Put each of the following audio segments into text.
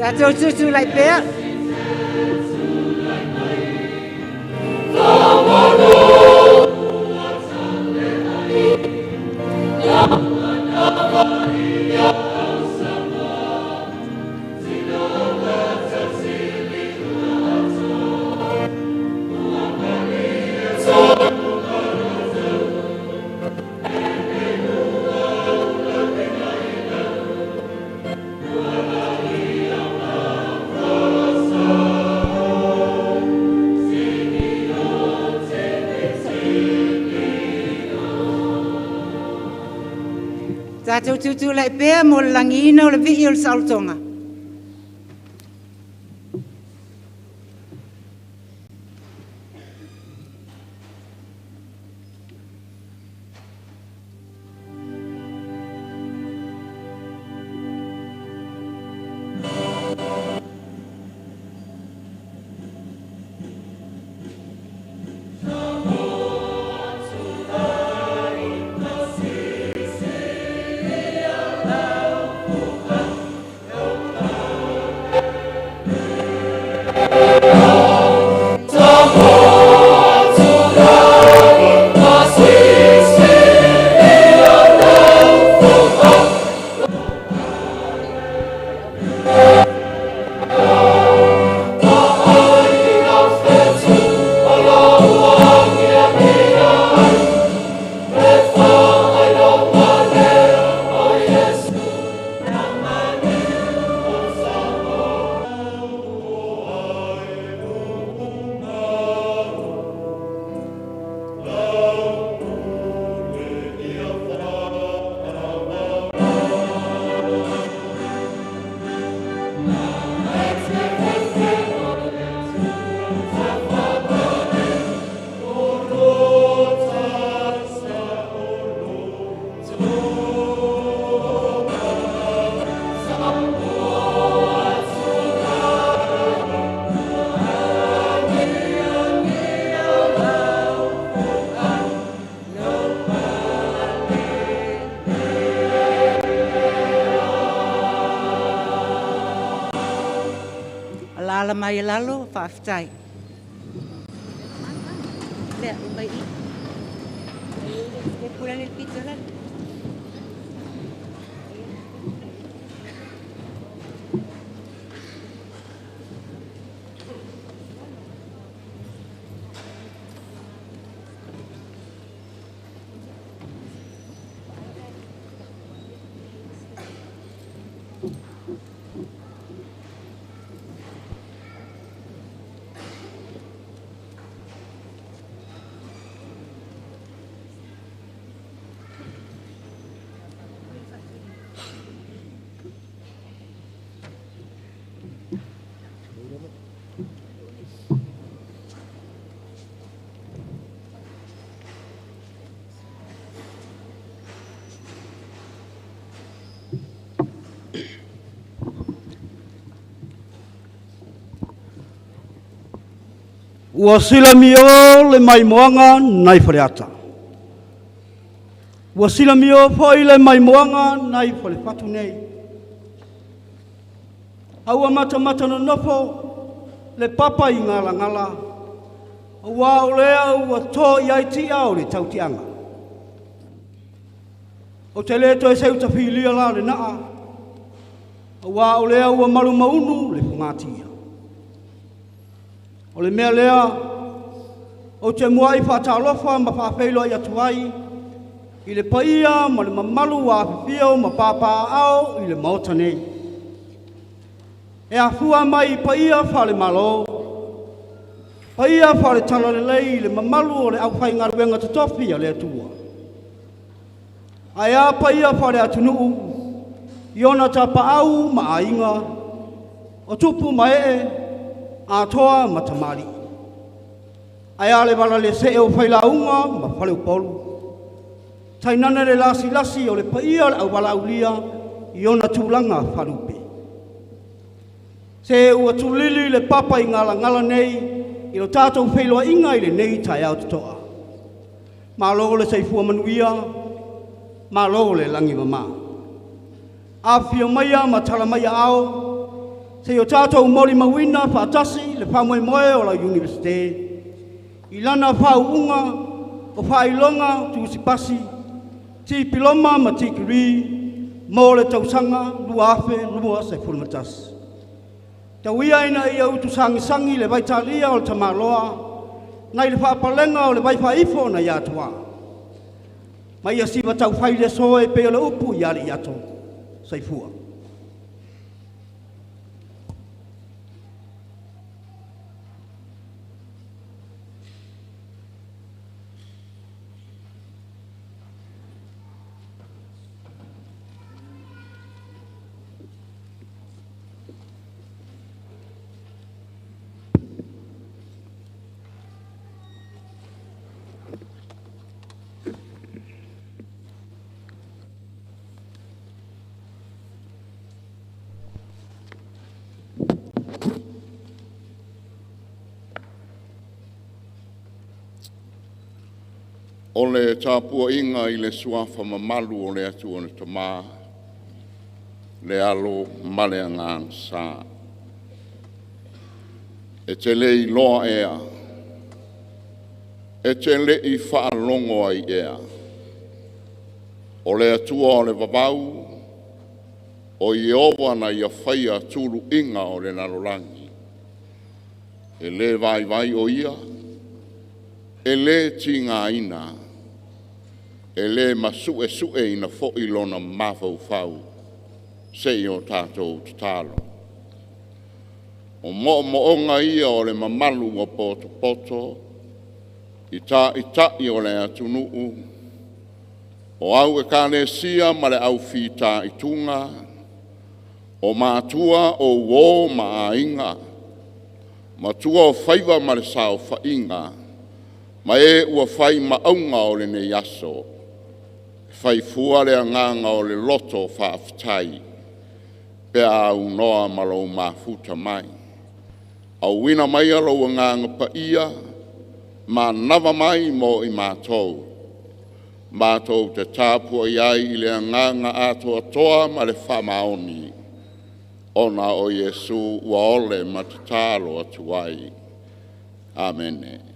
Tatou tutulai pea. Tatou tutulai pea mo le lagiina o le vii o le saolotoga. Alala mai lalo, faafetai. Lea, mai i. E pula le pito lalo. Ua silamio le maimoaga nai Faleata. Ua silamio foi le maimoaga nai Falefatu nei. A ua matamata nonofo le papa i galagala, aua o lea ua to i ai tia o le tautiaga. O te le toe seu tafilia la le naa, aua o lea ua malumaunu le fogatia. O le mea lea, Ou te muai faatalofa ma faafeiloai atu ai i le paia ma le mamalu ua afifio ma papaaao i le Maota nei. E afua mai i paia faale-Malo, paia faale-Talalelei i le mamalu o le aufaigaluega totofi a le Atua. Ae a paia faale-atunuu i ona tapaau ma aiga, o tupu ma ee, Atoa ma tamalii. Ae a le valalesee o Failauga ma Faleupolu. Tainane le lasilasi o le paia o le auvalaulia i ona tulaga faalupe. Se ua tulili le papa i galagala nei i lo tatou feiloaiga i lenei taeao totoa. Malo le soifua manuia, malo le lagi e mama. Afifio maia ma tala mai aao, se i o tatou molimauina faatasi le faamoemoe o lau Iunivesite i lana faauuga o faailoga tusipasi, tipiloma ma tikeri mo le tausaga 2021. Tau ia ina ia utusagisagi le vaitalia o le tamaloa nai le faapalega o le vaifaaifo nai Atuā. Ma ia siva taufai le aso e pei o le upu i Aliiato. Soifua. O le tapuaiga i le suafa mamalu o le Atua le Tama, le Alo ma le Agaga Sa. E te le iloa ea, e te le i faalogo ai ea, o le Atua o le vavau, o Ieova na Ia faia tuluiga o le lalolagi, e le vaivai o Ia, e le tigaina, e le masuesueina foi Lona mafaufau se i o tatou tatalo. O moomooga ia o le mamalu ua potopoto i Taitai o le atunuu, o au Ekalesia ma le au fitaituga, o matua o uo ma aiga, matua o faiva ma le saofaiga, ma e ua fai ma auga o lenei aso, e fai fua le agaga o le loto faafetai pe a aunoa ma lou mafuta mai. Auina maia lou Agaga Paia, manava mai mo i matou, matou te tapuai ai i le agaga atoatoa ma le faamaoni, ona o Iesu ua ole ma tatalo atu ai. Amene.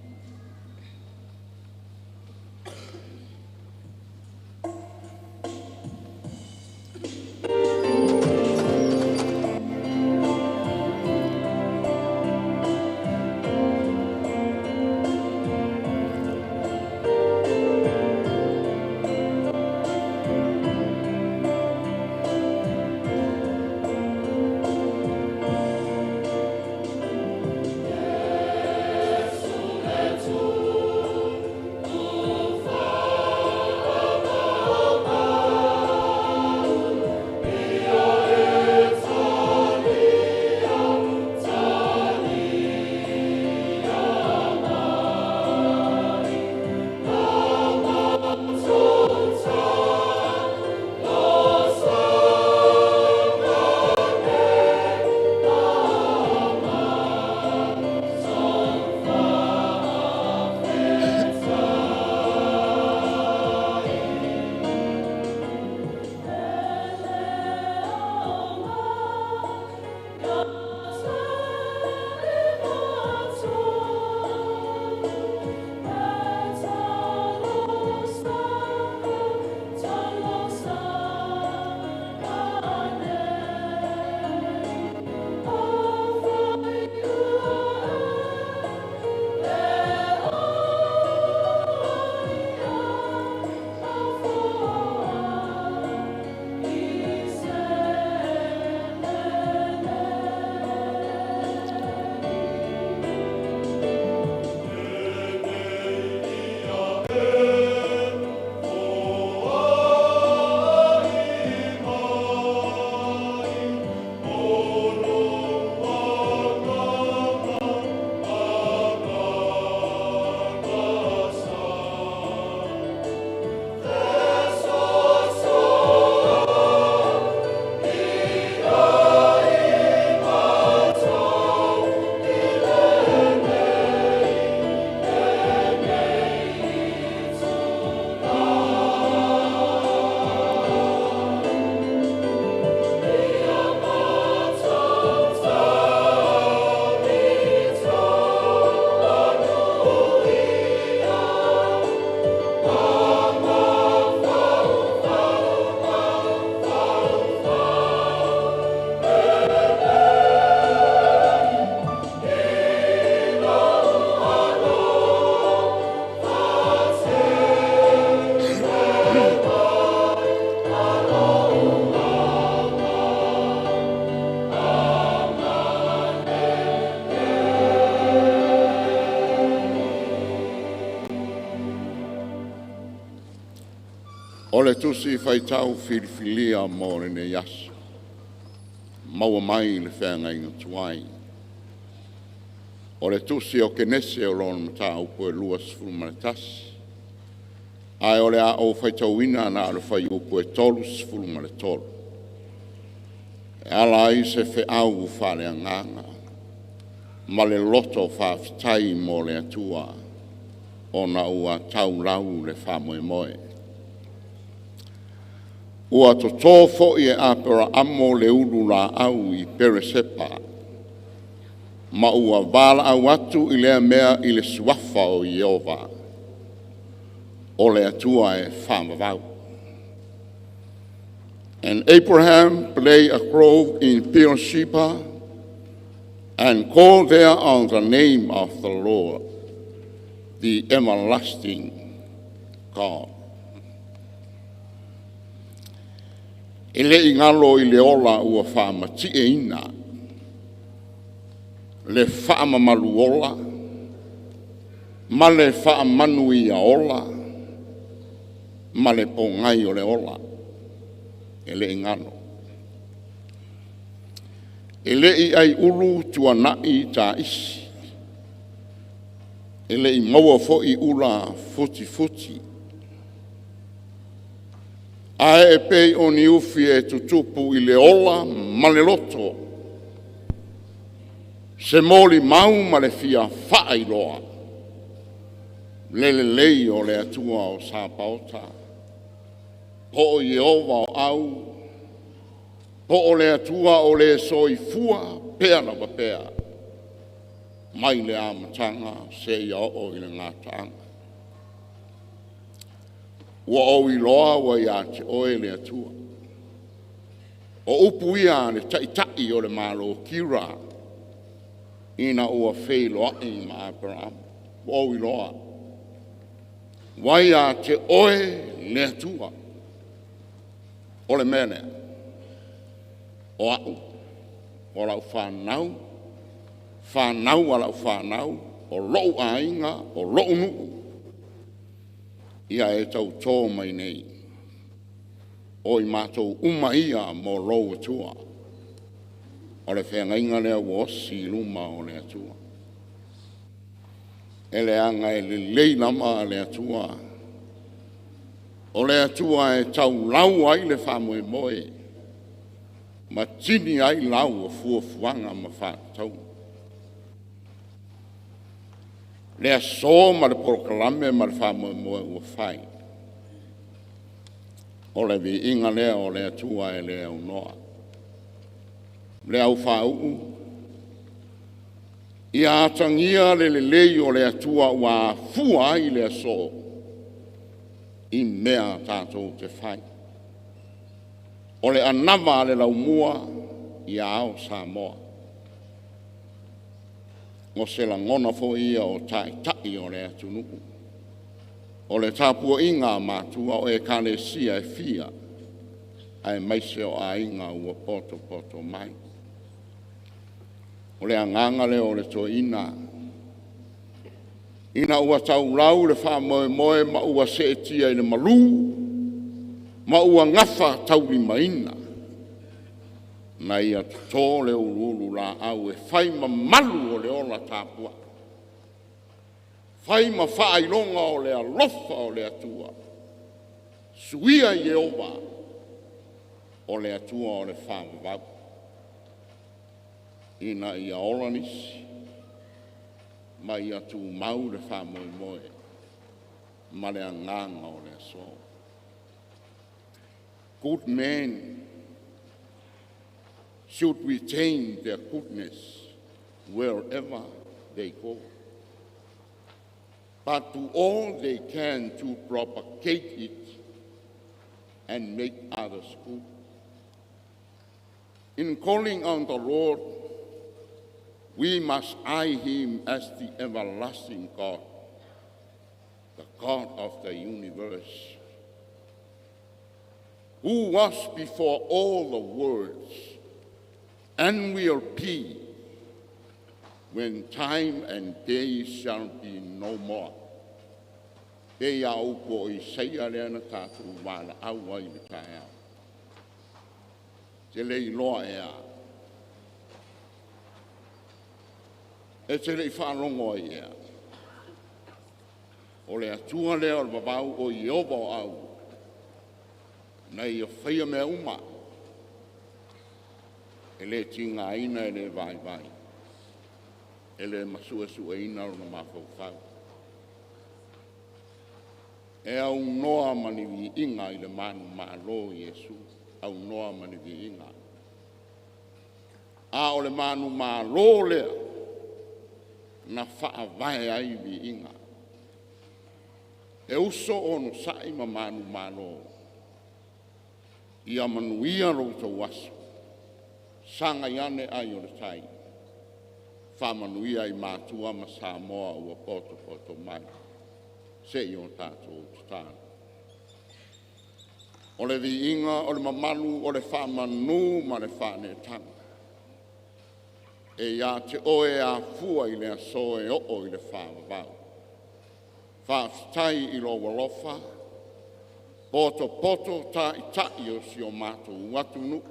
O le tusi faitau filifilia mo lenei aso, maua mai le feagaiga tuai. O le tusi o Kenese o lona mataupu e 21, ae o le a ou faitauina na o le fuaiupu e 33 e ala ai se feau faaleagaga ma le loto faafetai mo le Atua ona ua taulau le faamoemoe. Ua toto foi e Aperaamo le ululāʻau i Peresepa ma ua valaau atu i lea mea i le suafa o Ieova, o le Atua e faavavau. And Abraham planted a grove in Beersheba and called there on the name of the Lord, the everlasting God. E le i galo i le ola ua faamatieina le faamamalu ola ma le faamanuia ola ma le pogai o le ola. E le i galo. E le i aiulu tuanai taisi, e le i maua foi ula futifuti, ae e pei o ni ufi e tutupu i le ola ma le loto, se molimau ma le fia faailoa le lelei o le Atua o Sapaota, po o Ieova o Au, po o le Atua o le soifua pea lava pea mai le amataga seia oo i le gataaga. Ua ou iloa ua ia te oe le Atua. O upu ia a le Taitai o le Malo Kira ina ua feiloai ma Aperamo. Ua ou iloa ua ia te oe le Atua. O le mea lea, o a'u, o lau fanau, fanau a lau fanau, o lo'u aiga, o lo'u nuu, ia e tautō mai nei, o i matou uma ia mo lou Atua. O le feagaiga lea ua osi i luma o le Atua. E leaga e lelei lava le Atua. O le Atua e taulau ai le faamoemoe ma tini ai lau o fuafuaga ma faatatauga. Le aso ma le polokalame ma le faamoemoe ua fai, o le viiga lea o le Atua e le aunoa. Le aufāu'u, ia atagia le lelei o le Atua ua afua ai le aso i mea tatou te fai. O le anava a le laumua ia ao Samoa. O se lagona foi ia o Taitai o le atunuu. O le tapuaiga a matua o Ekalesia e fia aemaise o aiga ua potopoto mai. O le agaga lea o le toeaina ina ua taulau le faamoemoe ma ua seetia i le malu ma ua gafataulimaina, na ia toto le uluululaau e fai ma malu o le ola tapuai, fai ma faailoga o le alofa o le Atua. Suia Ieova o le Atua o le faavavau, ina ia ola nisi ma ia tumau le faamoemoe ma le agaga o le aso. Good men should retain their goodness wherever they go, but do all they can to propagate it and make others good. In calling on the Lord, we must eye him as the everlasting God, the God of the universe, who was before all the worlds and will be when time and day shall be no more. Pe ia upu o Isaia lea na tatou valaau ai i le taeao. Te le iloa ea, e te le i faalogo ai ea, o le Atua lea o le vavau o Ieova o au, na ia faia mea uma, e le tigaina e le vaivai, e le masuesueina lona mafaufau. E aunoa ma ni viiga i le manumalo Iesu, aunoa ma ni viiga. A o le manumalo lea na faavae ai viiga. E uso onosai ma manumalo, ia manuia lo outou aso, sagai ane ai o le tai, faamanuia i matua ma Samoa ua potopoto mai. Se i o tatou tatalo. O le viiga o le mamalu o le faamanu ma le faaneetaga e ia te oe e afua i le aso e oo i le faavavau. Faafetai i lou alofa, potopoto taitai o si o matou atunuu,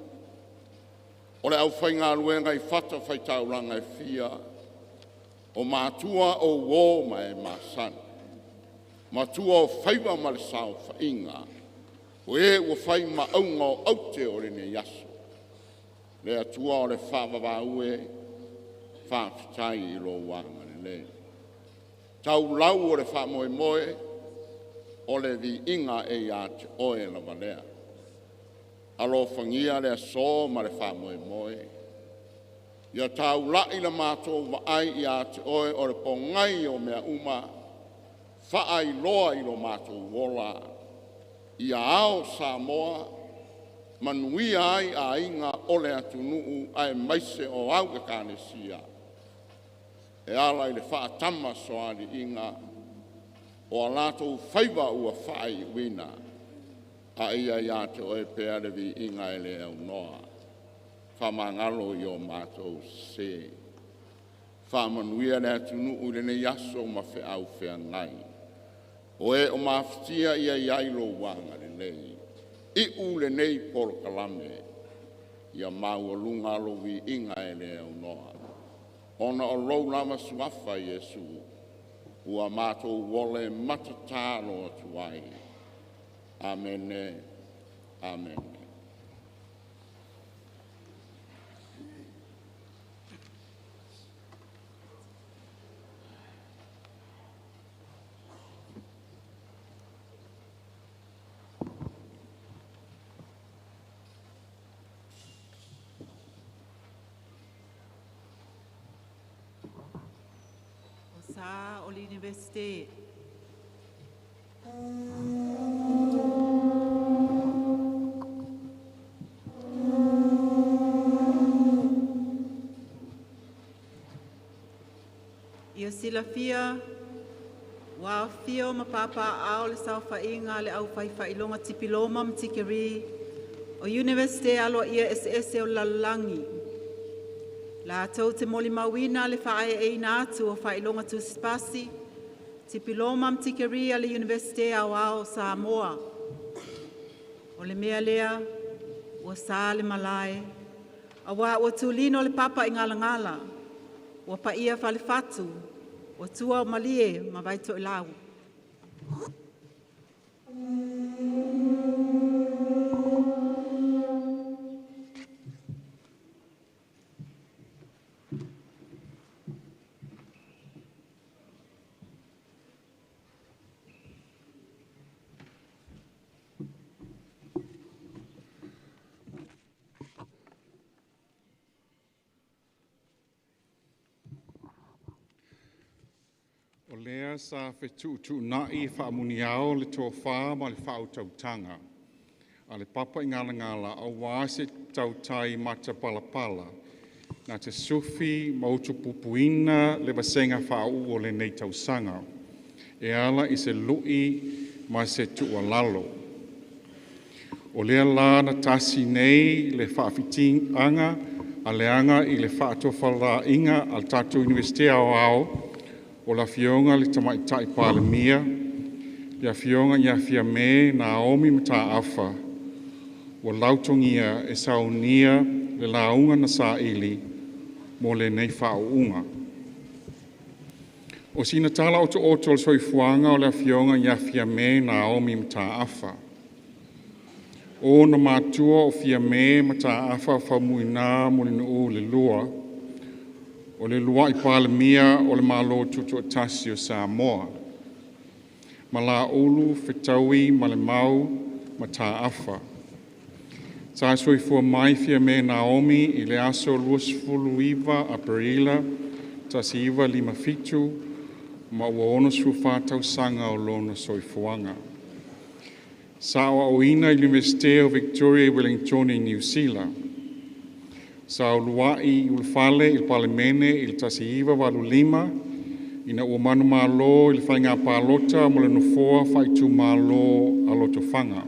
o le aufaigaluega i fatafaitaulaga e fia, o matua o uo ma e masani, matua o faiva ma le saofaiga, o e ua fai ma auga o aute o lenei aso. Le Atua o le faavavau e, faafetai i lou agalelei. Taulau o le faamoemoe, o le viiga e ia te oe lava lea. Alofagia le aso ma le faamoemoe, ia taulai la matou vaai ia te oe o le pogai o mea uma, faailoa i lo matou ola, ia ao Samoa, manuia ai aiga o le atunuu aemaise o au Ekalesia, e ala i le faatamasoaliiga o a latou faiva ua faaiuina, a ia ia te oe pea le viiga e le aunoa. Faamagalo i o matou sese. Faamanuia le atunuu i lenei aso ma feau feagai. O e o mafatia ia i ai lou agalelei. Iu lenei polokalame, ia maualuga lou viiga e le aunoa. Ona o lou lava suafa Iesu, ua matou ola e matatalo atu ai. Amene. Amene. O sa o le Iunivesite. Ia silafia ua afifio ma papaaao le saofaiga a le Au Fai Faailoga Tipiloma ma Tikeri o Iunivesite aloaia eseese o le lalolagi, latou te molimauina le faaeaina atu o Faailoga Tusipasi, Tipiloma ma Tikeri a le Iunivesite Aoao o Samoa. O le mea lea ua sa le malae, aua ua tulino le papa i Galagala, ua paia falefatu, ua tua o malie ma Vaitoelau. O lea sa fetuutuunai faamuniao le tofa ma le faautautaga a le Papa i Galagala auā se tautai matapalapala na te sufi ma utupupuina le vasega faauu o lenei tausaga e ala i se lu'i ma se tuualalo. O lea la na tasi nei le faafitiaga a leaga i le faatofalaiga a le tatou Iunivesite Aoao o le Afioga i le Tamaitai Palemia, le Afioga ia Fiame Naomi Mataafa ua lautogia e saunia le lauga na saili mo lenei faauuga. O sina tala otooto o le soifuaga o le Afioga ia Fiame Naomi Mataafa. O ona matua o Fiame Mataafa Faumuina Mulinuu II, o le uluai Palemia o le Malo Tutoatasi o Samoa, ma Laulu Fetaui Malemau Mataafa. Sa soifua mai Fiame Naomi i le aso 29 Aperila 1957 ma ua 64 tausaga o lona soifuaga. Sa aoaoina i le Iunivesite o Victoria i Ueligitone i Niu Sila. Sa uluai ulufale i le Palemene i le 1985 ina ua manumalo i le faiga palota mo le nofoa faaitumalo a Lotofaga.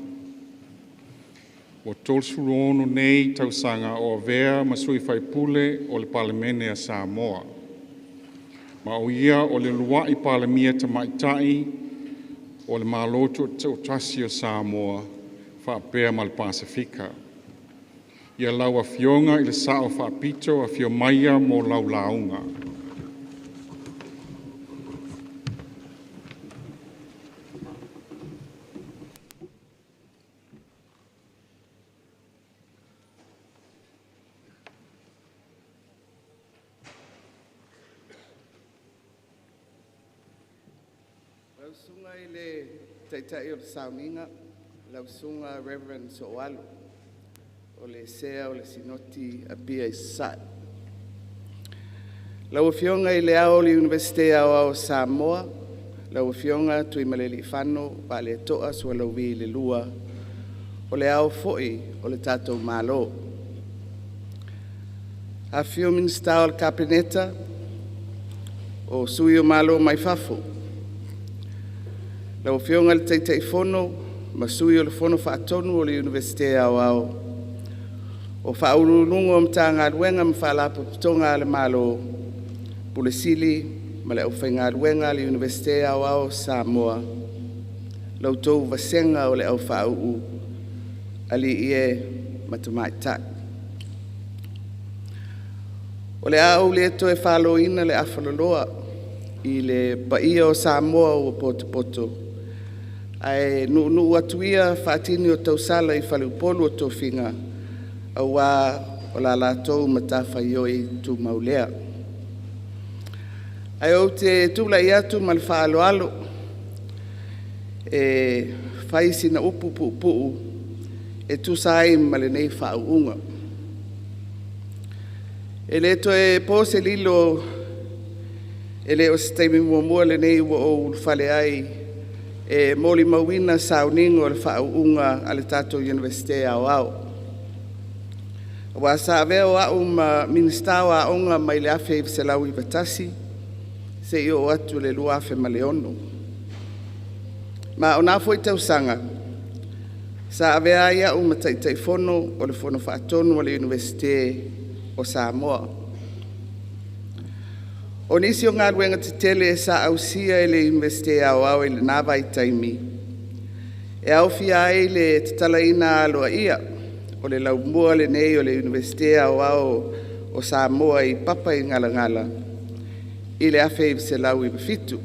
Ua 36 nei tausaga o avea ma sui faipule o le Palemene a Samoa. Ma o ia o le uluai Palemia tamaitai o le Malo Tutoatasi o Samoa faapea ma le Pasefika. Ia lau Afioga i le Sao Faapito, afio maia mo lau lauga. Lau Susuga i le Taitai o le Sauniga lau Susuga Reverend Sooalo o le Sea o le Sinoti Apia Sasae. Lau Afioga i Le Ao o le Iunivesite Aoao o Samoa lau Afioga Tuimalealiifano Vaaletoa Sualauvi II, o Le Ao foi o le tatou Malo. Afifio Minisita o le Kapeneta o Sui o Malo mai fafo. Lau Afioga i le Taitaifono ma Sui o le Fono Faatonu a le Iunivesite Aoao, o Faauluuluga o Matagaluega ma Faalapotopotoga a le Malo, Pule Sili ma le aufaigaluega a le Iunivesite Aoao o Samoa, la outou vasega o le aufaauu, alii e ma tamaitai. O le a ou le toe faloina le afaloloa i le paia o Samoa ua potopoto, ae nuunuu atu ia faatini o tausala i faleupolu o tofiga aua o la latou matafaioi tumau lea. Ae ou te tulai atu ma le faaaloalo e fai sina upu puupuu e tusa ai ma lenei faauuga. E le toe po se lilo, e le o se taimi muamua lenei ua ou ulufale ai e molimauina sauniga o le faauuga a le tatou Iunivesite Aoao. Aua sa avea o au ma Minisita o Aoga mai le 1991 seia oo atu i le 2006. Ma o na foi tausaga sa avea ai au ma Taitaifono o le Fono Faatonu a le Iunivesite o Samoa. O nisi o galuega tetele sa ausia e le Iunivesite Aoao i lena vaitaimi, e aofia ai le tatalaina aloaia o le laumua lenei o le Iunivesite Aoao o Samoa i Papaigalagala i le 1997,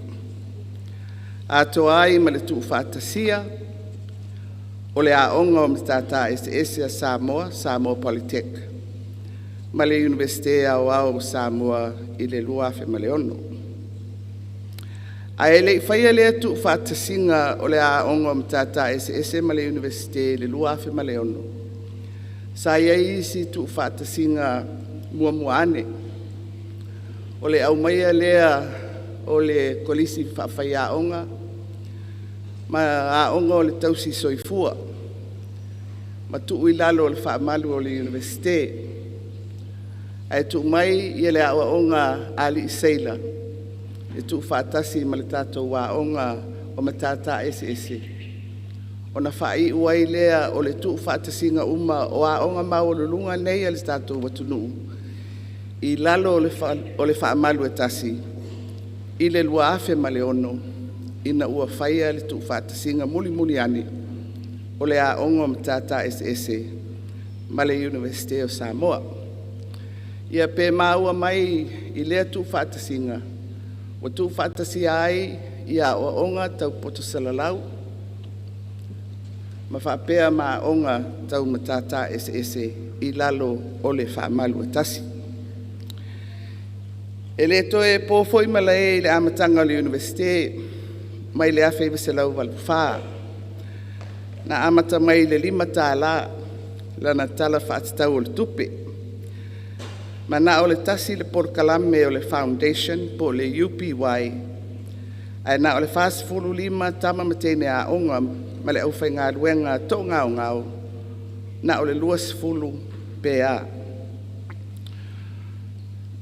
atoa ai ma le tuufaatasia o le Aoga o Matata Eseese a Samoa, Samoa Polytec ma le Iunivesite Aoao o Samoa i le 2006. Ae le i faia lea tuufaatasiga o le Aoga o Matata Eseese ma le Iunivesite i le 2006, sa i ai isi tuufaatasiga muamua ane, o le aumaia lea o le Kolisi Faafaiaoga ma Aoga o le Tausi Soifua ma tuu i lalo o le faamalu o le Iunivesite, ae tuu mai le aoaoga a alii seila e tuufaatasi ma le tatou Aoga o Matata Eseese, ona faaiu ai lea o le tuufaatasiga uma o aoga maualuluga nei a le tatou atunuu i lalo o le faamalu e tasi i le 2006. ina ua faia le tuufaatasiga mulimuli ane o le Aoga o Matata Eseese ma le Iunivesite o Samoa. Ia pe maua mai i lea tuufaatasiga, ua tuufaatasia ai Aoaoga Tau Poto Salalau ma faapea ma Aoga Tau Matata Eseese i lalo o le faamalu e tasi. E le toe po foi malae i le amataga o le Iunivesite mai le 1984, na amata mai i le $5 lana Tala Faatatau o le Tupe, ma na o le tasi le polokalame o le Foundation po o le UPY, ae na o le 45 tama ma teine aoga ma le aufaigaluega toagaogao na o le 20 pe a.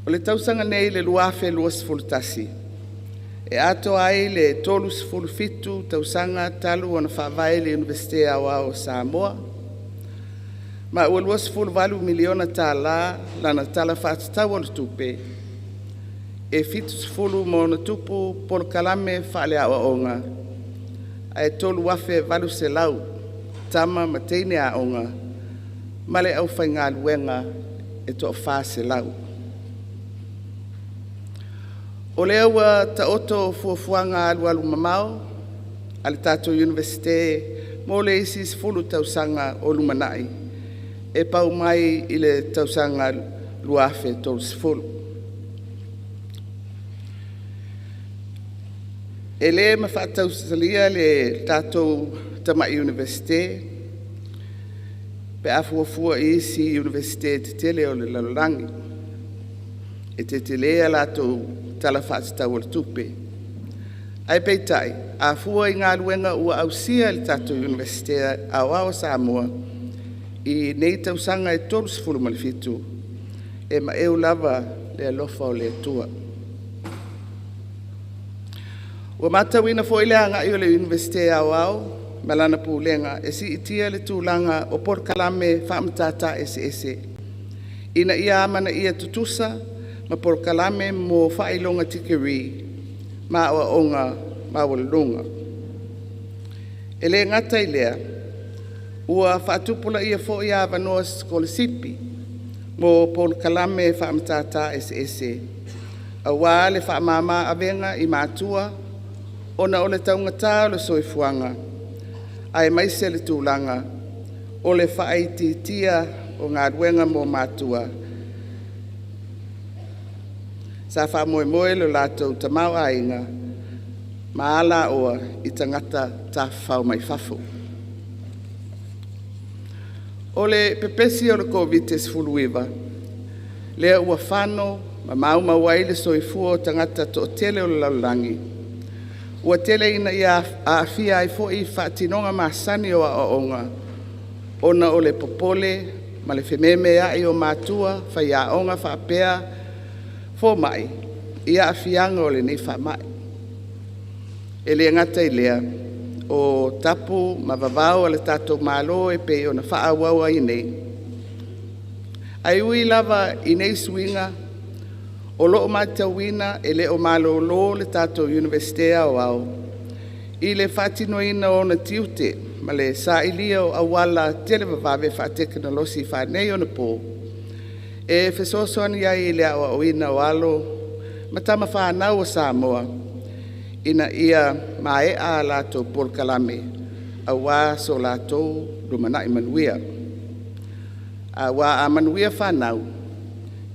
O le tausaga nei le 2021, e atoa ai le 37 tausaga talu ona faavae le Iunivesite Aoao o Samoa, ma ua $28 miliona lana Tala Faatatau o le Tupe, e 70+ polokalame faale-aoaoga, ae 3,800 tama ma teine aoga ma le aufaigaluega e toa-400. O lea ua taoto fuafuaga alualumamao a le tatou Iunivesite mo le isi 10 tausaga o lumanai, e pau mai i le tausaga 2030. E le gafataulia le tatou tamai Iunivesite pe a fuafua i isi Iunivesite tetele o le lalolagi, e tetele a latou Tala Faatatau o le Tupe. Ae peitai, a fua i galuega ua ausia e le tatou Iunivesite Aoao o Samoa i nei tausaga e 37, e maeu lava le alofa o le Atua. Ua matauina foi le agai o le Iunivesite Aoao ma lana Pulega e siitia le tulaga o polokalame faa-Matata Eseese ina ia amanaia tutusa ma polokalame mo faailoga tikeri ma aoaoga maualuluga. E le gata i lea, ua faatupulaia foi avanoa sikolasipi mo polokalame faa-Matata Eseese aua le faamama-avega i matua ona o le taugata o le soifuaga, aemaise le tulaga o le faaitiitia o galuega mo matua sa faamoemoe lo latou tamaoaiga ma alaoa i tagata tafafao mai fafo. O le pepesi o le Koviti-19, lea ua fano ma maumau ai le soifua o tagata toatele o le lalolagi, ua tele ina ia aafia ai foi faatinoga masani o aoaoga ona o le popole ma le fememeai o matua, faiaoga faapea fomai i aafiaga o lenei faamai. E le gata i lea, o tapu ma vavao a le tatou Malo e pei ona faaauau ai nei. Ae ui lava i nei suiga o lo o matauina e le o malolo le tatou Iunivesite Aoao i le faatinoina o ona tiute ma le sailia o auala televavave faatekonolosi faaneionapo e fesoasoani ai i le aoaoina o alo ma tama fanau a Samoa ina ia maea a latou polokalame aua so latou lumanai manuia. Aua a manuia fanau,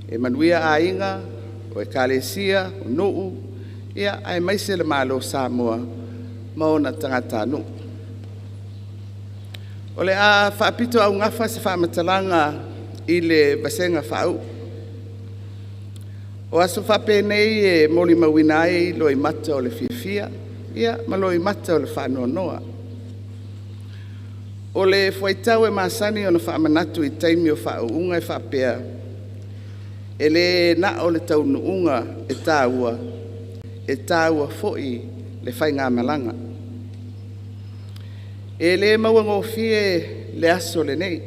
e manuia aiga, o Ekalesia, o nuu, aemaise le Malo o Samoa ma ona tagatanuu. O le a faapitoaugafa se faamatalaga i le vasega faauu. O aso faapenei e molimauina ai loimata o le fiafia ma loimata o le faanoanoa. O le fuaitau e masani ona faamanatu i taimi o faauuga e faapea, “E le na o le taunuuga e taua, e taua foi le faigamalaga.” E le mauagofie le aso lenei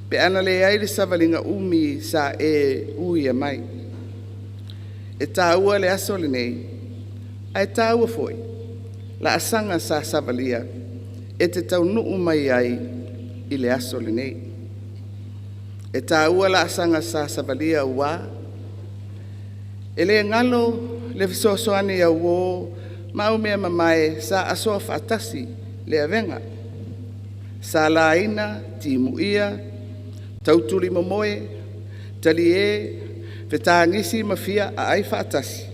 pe a na leai le savaliga umi sa e uia mai. E taua le aso lenei, ae taua foi laasaga sa savalia e te taunuu mai ai i le aso lenei. E taua laasaga sa savalia ua e le galo le fesoasoani a uo ma aumeamamae sa asoa faatasi le avega, sa laina timuia, tautulimomoe, talie, fetagisi ma fia aai faatasi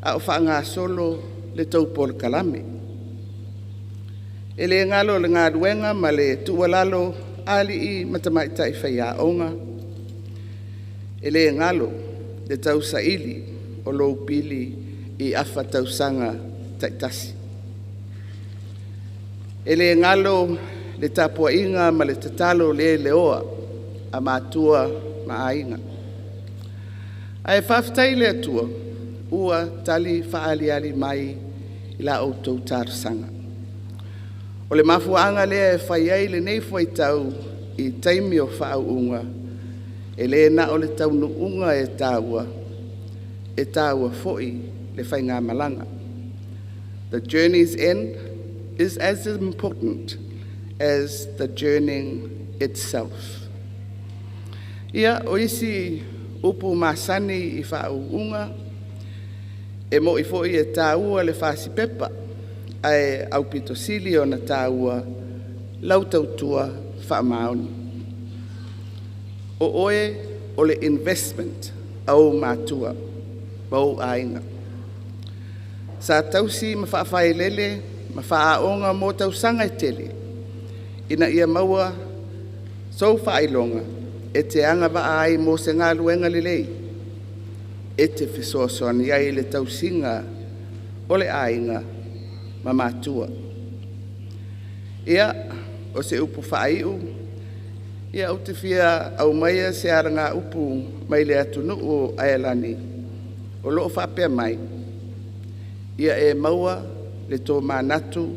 a o faagasolo le tou polokalame. E le galo le galuega ma le tuualalo a alii ma tamaitai faiaoga, e le galo le tausaili o lou pili i afa tausaga taitasi. E le galo le tapuaiga ma le tatalo le leoa a matua ma aiga. Ae faafetai i le Atua ua tali faaaliali mai i la outou talosaga. O le mafuaaga lea e fai ai lenei fuaitau i taimi o faauuga, e le na o le taunuuga e taua, e taua foi le faigamalaga. The journey's end is as important as the journey itself. Ia, o isi upu masani i faauuga, e moni foi e taua le fasipepa, ae aupito sili ona taua lau tautua faamaoni. O oe o le investment a ou matua ma ou aiga. Sa tausi ma faafailele ma faaaoga mo tausaga e tele ina ia maua sou faailoga e te agavaa ai mo se galuega lelei e te fesoasoani ai i le tausiga o le aiga ma matua. Ia, o se upu faaiu, ou te fia aumaia se alagaupu mai le atunuu o Ailani o lo o faapea mai, ‘Ia e maua le tomanatu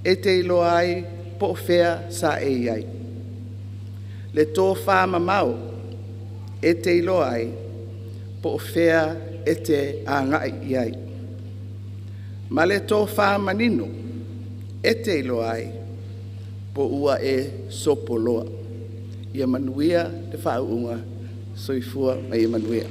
e te iloa ai po o fea sa e i ai, le tofamamao e te iloa ai po o fea e te agai i ai, ma le tofa manino e te iloa ai po ua e sopoloa’. Ia manuia le faauuga. Soifua ma ia manuia.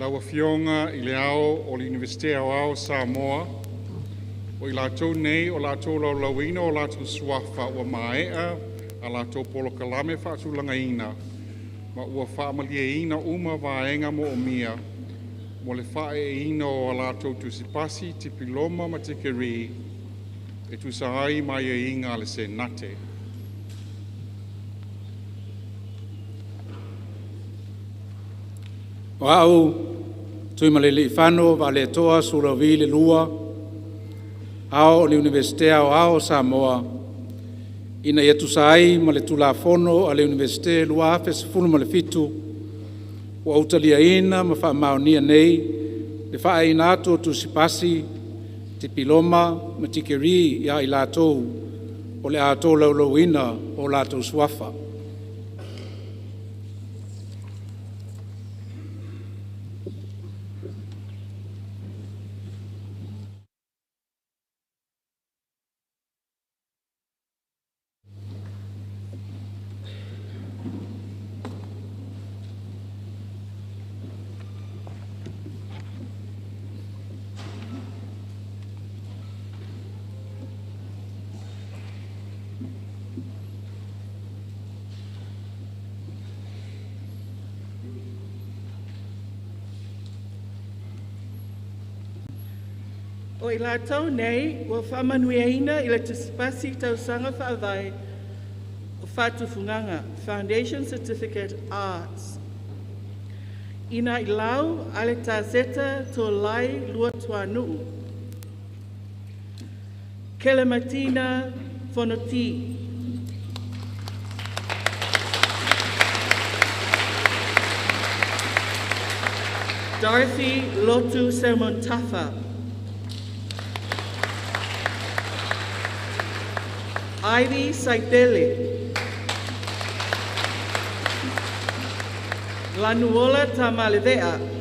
Lau Afioga i le Ao o le Iunivesite Aoao o Samoa, o i latou nei o le a tolaulauina o latou suafa ua maea a latou polokalame faatulagaina ma ua faamalieina uma vaega moomia mo le faaeeina o a latou Tusipasi, Tipiloma ma Tikerii e tusa ai ma aiaiga a le Senate. O a'u Tuimalealiifano Vaaletoa Sualauvi II, Ao o le Iunivesite Aoao o Samoa, ina ia tusa ai ma le Tulafono a le Iunivesite 2017, ua ou taliaina ma faamaonia nei le faaiuina atu o Tusipasi, Tipiloma ma Tikerii ia i latou o le a tolaulauina o latou suafa. O i latou nei ua faamanuiaina i le Tusipasi Tausaga Faavae o Faatufugaga (Foundation Certificate Arts): Inailau Alekaseta Tolai Luatuanuu. Kelemetina Fonoti. Dorothy Lotu Sermon-Tafa. Ivy Saitele. Lanuola Tamalevea.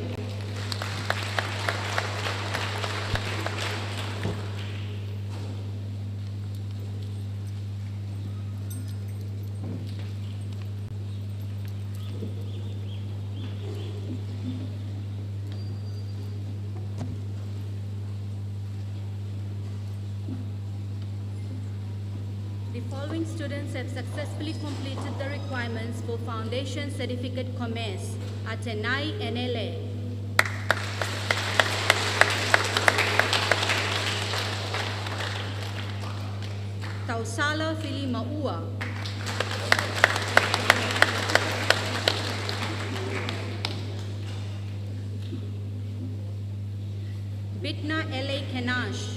The following students have successfully completed the requirements for Foundation Certificate Commerce at Atenai NLA. Tausala Filimaua. Bitna L.A. Kenash.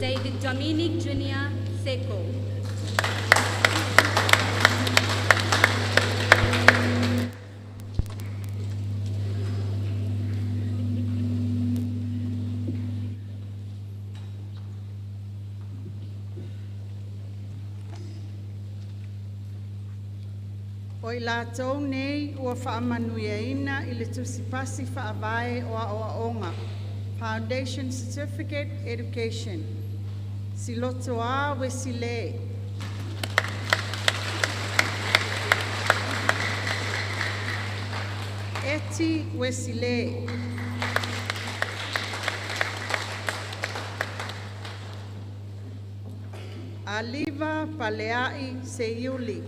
David Dominic Jr. Seco. O i latou nei ua faamanuiaina i le Tusipasi Faavae o Aoaoga (Foundation Certificate Education): Silotoa Uesile. Eti Uesile. Aliva Palea'i Seiuli.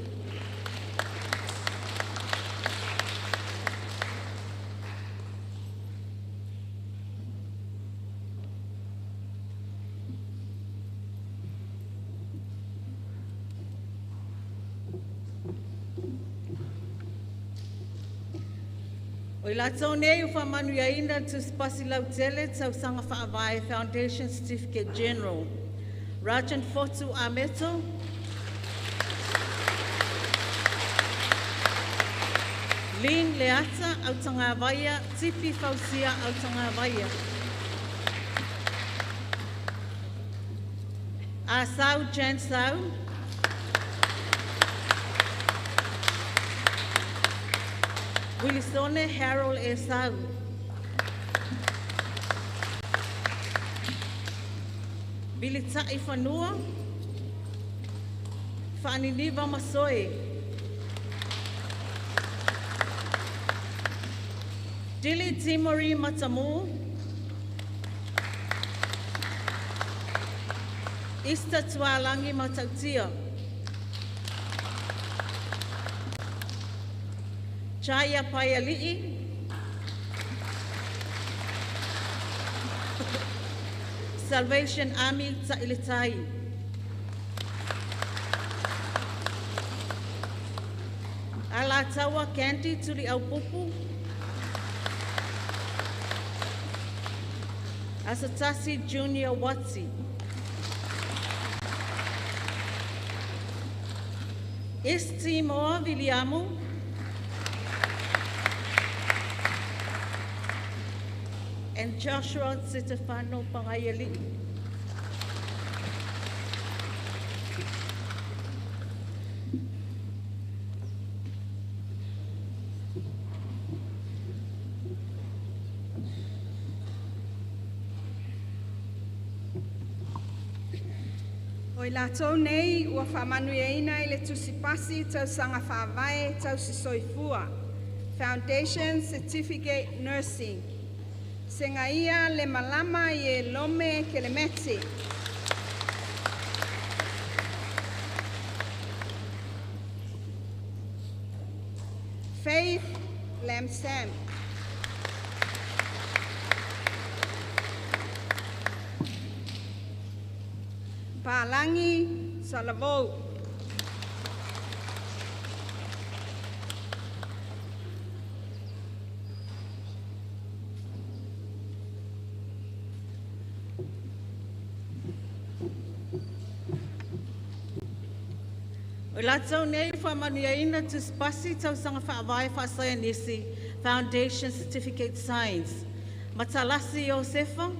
O i latou nei ua faamanuiaina i le Tusipasi Lautele Tausaga Faavae Foundation Certificate General: Rajan Fotu Ameto. Lynn Leata Autagavaia Tipi Fausia Autagavaia. Asau Jansau. Wilisone Harold Esau. Bilita'i Fanua. Faaniniva Masoe. Dili Timori Matamu. Ista Tualangi Matautia. Chaya Paiali'i. Salvation Army Ta'ilitai. Alataua Candy Tuli Aupupu. Asatasi Junior Watsi. Esti Moa Viliamu. And Joshua Sitafano Pangayali. O i latou nei ua faamanuiaina i le tusipasi tausaga faavae tausi soifua Foundation Certificate Nursing. Segaia le Malama i e Lome Kelemeti. Faith Lamsam. Palangi Salavou. O latou nei faamanuiaina tusipasi tausaga faavae faasaienisi Foundation Certificate Science. Matalasi Iosefa.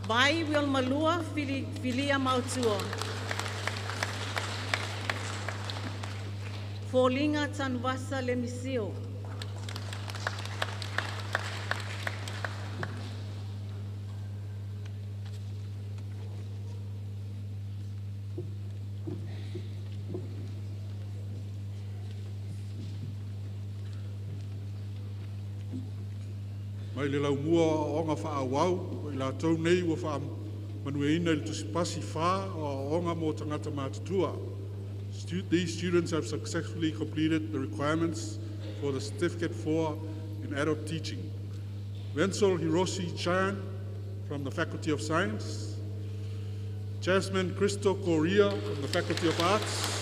Vai Wilmalua Filia Mautua. Folinga Tanvasa Lemisio. Mai le laumua o aoaoga faaauau o i latou nei ua faamanuiaina i le Tusipasi 4 o Aoaoga mo Tagata Matutua. These students have successfully completed the requirements for the Certificate 4 in Adult Teaching. Wenzel Hiroshi Chan from the Faculty of Science, Jasmine Crystal Korea from the Faculty of Arts,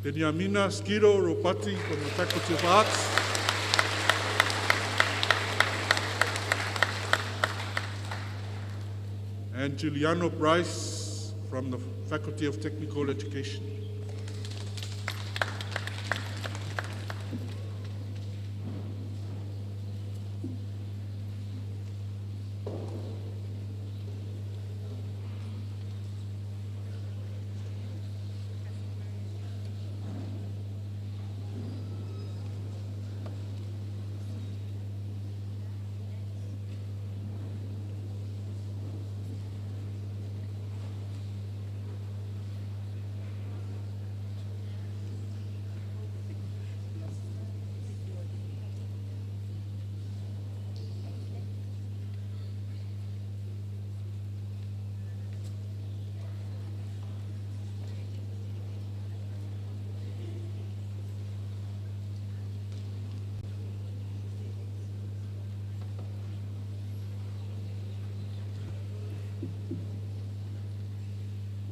Benyamina Skiro Ropati from the Faculty of Arts, and Giuliano Bryce from the Faculty of Technical Education.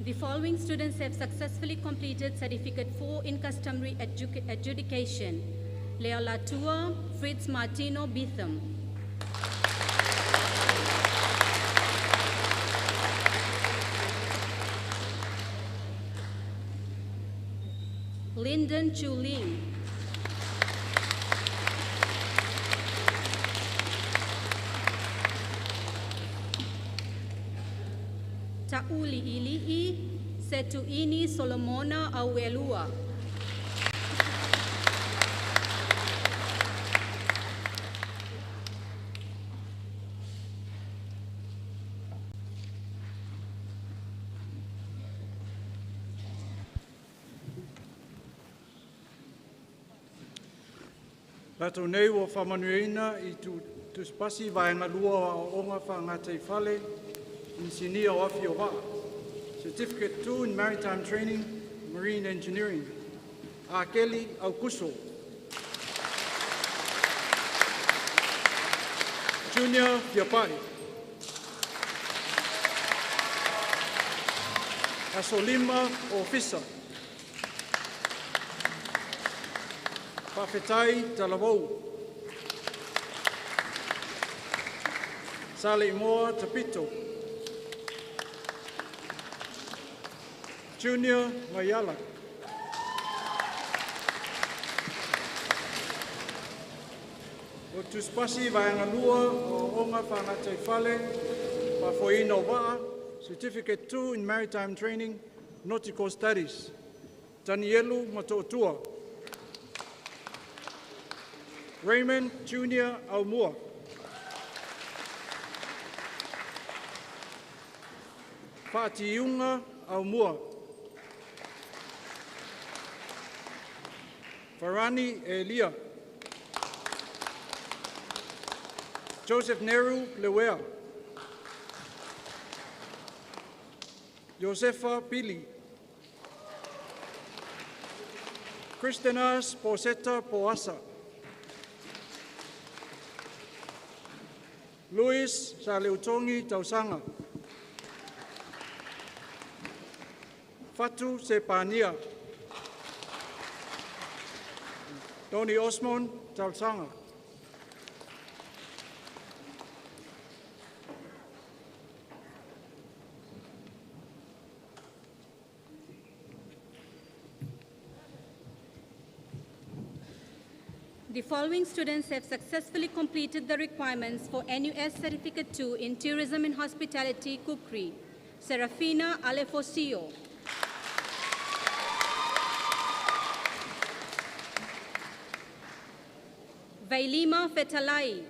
The following students have successfully completed Certificate 4 in Customary Adjudication. Leola Tua, Fritz Martino Bitham. Lyndon Chu Ling. Ta'uli Ili'i, Setuini Solomona Auelua. Latou nei ua faamanuiaina i tusipasi vaega lua o Aoaoga Faagataifale Inisinia o Afi o Vaa, Certificate 2 in Maritime Training, Marine Engineering. Akeli Aukuso. Junior Fiapai. Asolima Ofisa. Faafetai Talavou. Saleimoa Tapito. Junior Mayala. O tusipasi vaega lua o Aoaoga Faagataifale Faafoeina o Vaa, Certificate 2 in Maritime Training, Nautical Studies. Tanielu Matootua. Raymond Junior Aumua. Faatiunga Aumua. Farani Elia. Joseph Neru Lewea. Josefa Pili. Christinas Poseta Poasa. Luis Saleutongi Tausanga. Fatu Sepania. Tony Osmond Tausanga. The following students have successfully completed the requirements for NUS Certificate 2 in Tourism and Hospitality Cookery. Serafina Alefosio. Vailima Fetalai.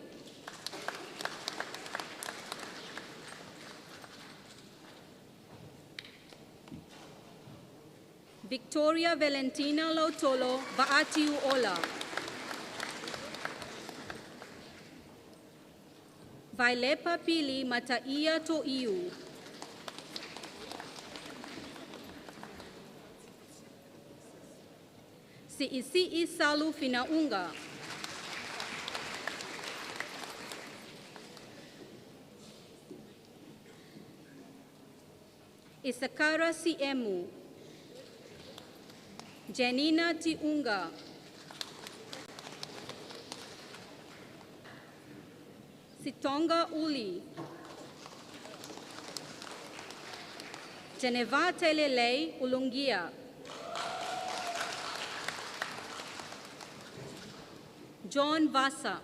Victoria Valentina Lautolo Vaatiu Ola. Vailepa Pili Mataia To'iu. Si'isi'i Salu Finaunga. Isakara Siemu. Janina Tiunga. Sitonga Uli. Geneva Telelei Ulungia. John Vasa.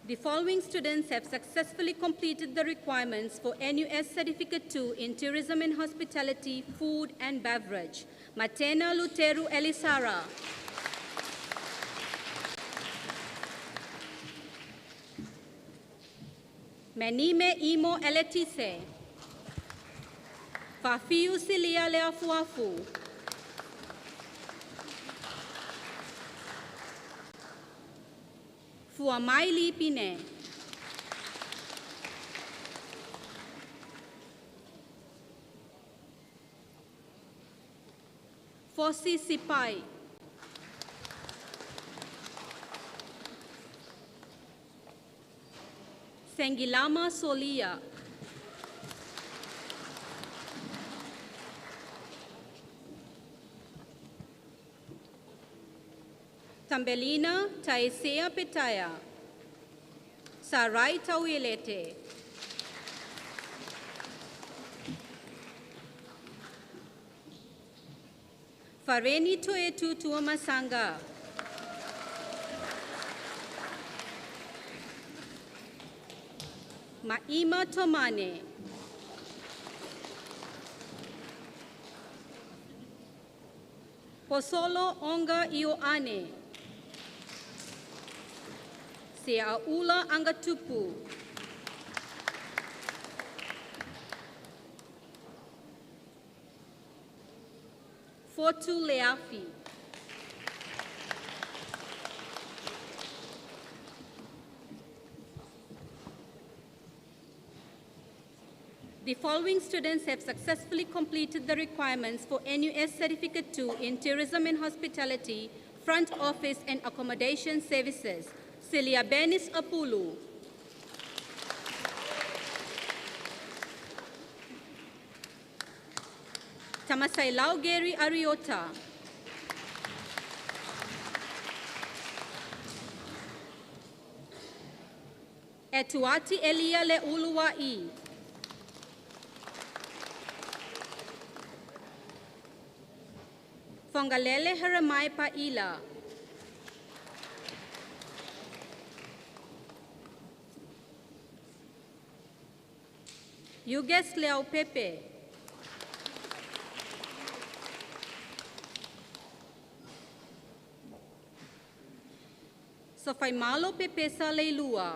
The following students have successfully completed the requirements for NUS Certificate 2 in Tourism and Hospitality, Food and Beverage. Matena Luteru Elisara. Menime Imo Eletise. Fafiu Silia Leafuafu. Fuamaili Pine. Fosi Sipai. Sengilama Solia. Tambelina Taisea Petaya. Sarai Tauilete. Fareni Toetu Tuamasanga. Maima Tomane. Posolo Onga Ioane. Seaula Angatupu. Fotu Leafi. The following students have successfully completed the requirements for NUS Certificate 2 in Tourism and Hospitality, Front Office and Accommodation Services. Celia Benis Apulu. Tamasailau Gary Ariota. Etuati Elia Leuluai. Fongalele Haramai Paila. Yuges Leo Pepe. Sofaimalo Pepesa Leilua.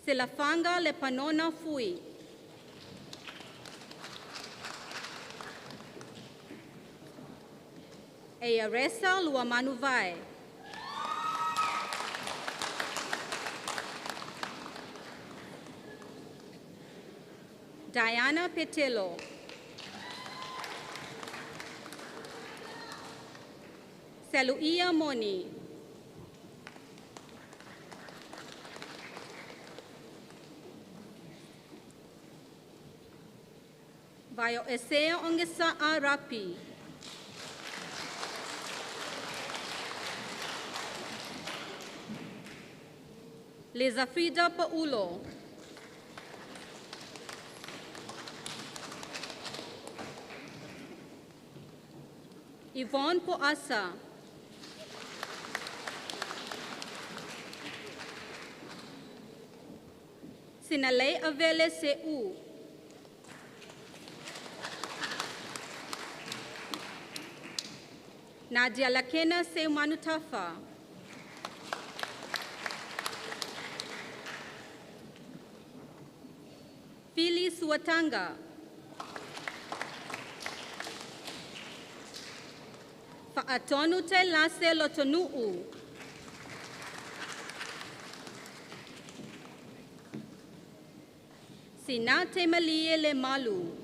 Selafanga Lepanona Fui. Earesa Luamanuvai. Diana Petelo. Seluia Moni. Vaio Esea Ongesa Arapi. Lizafrida Paulo. Yvonne Poasa. Sinalei Avele Seu. Nadia Lakena Seumanutafa. Fili Suatanga. Fa'atonu te lase lotonu'u. Sina te malie le malu.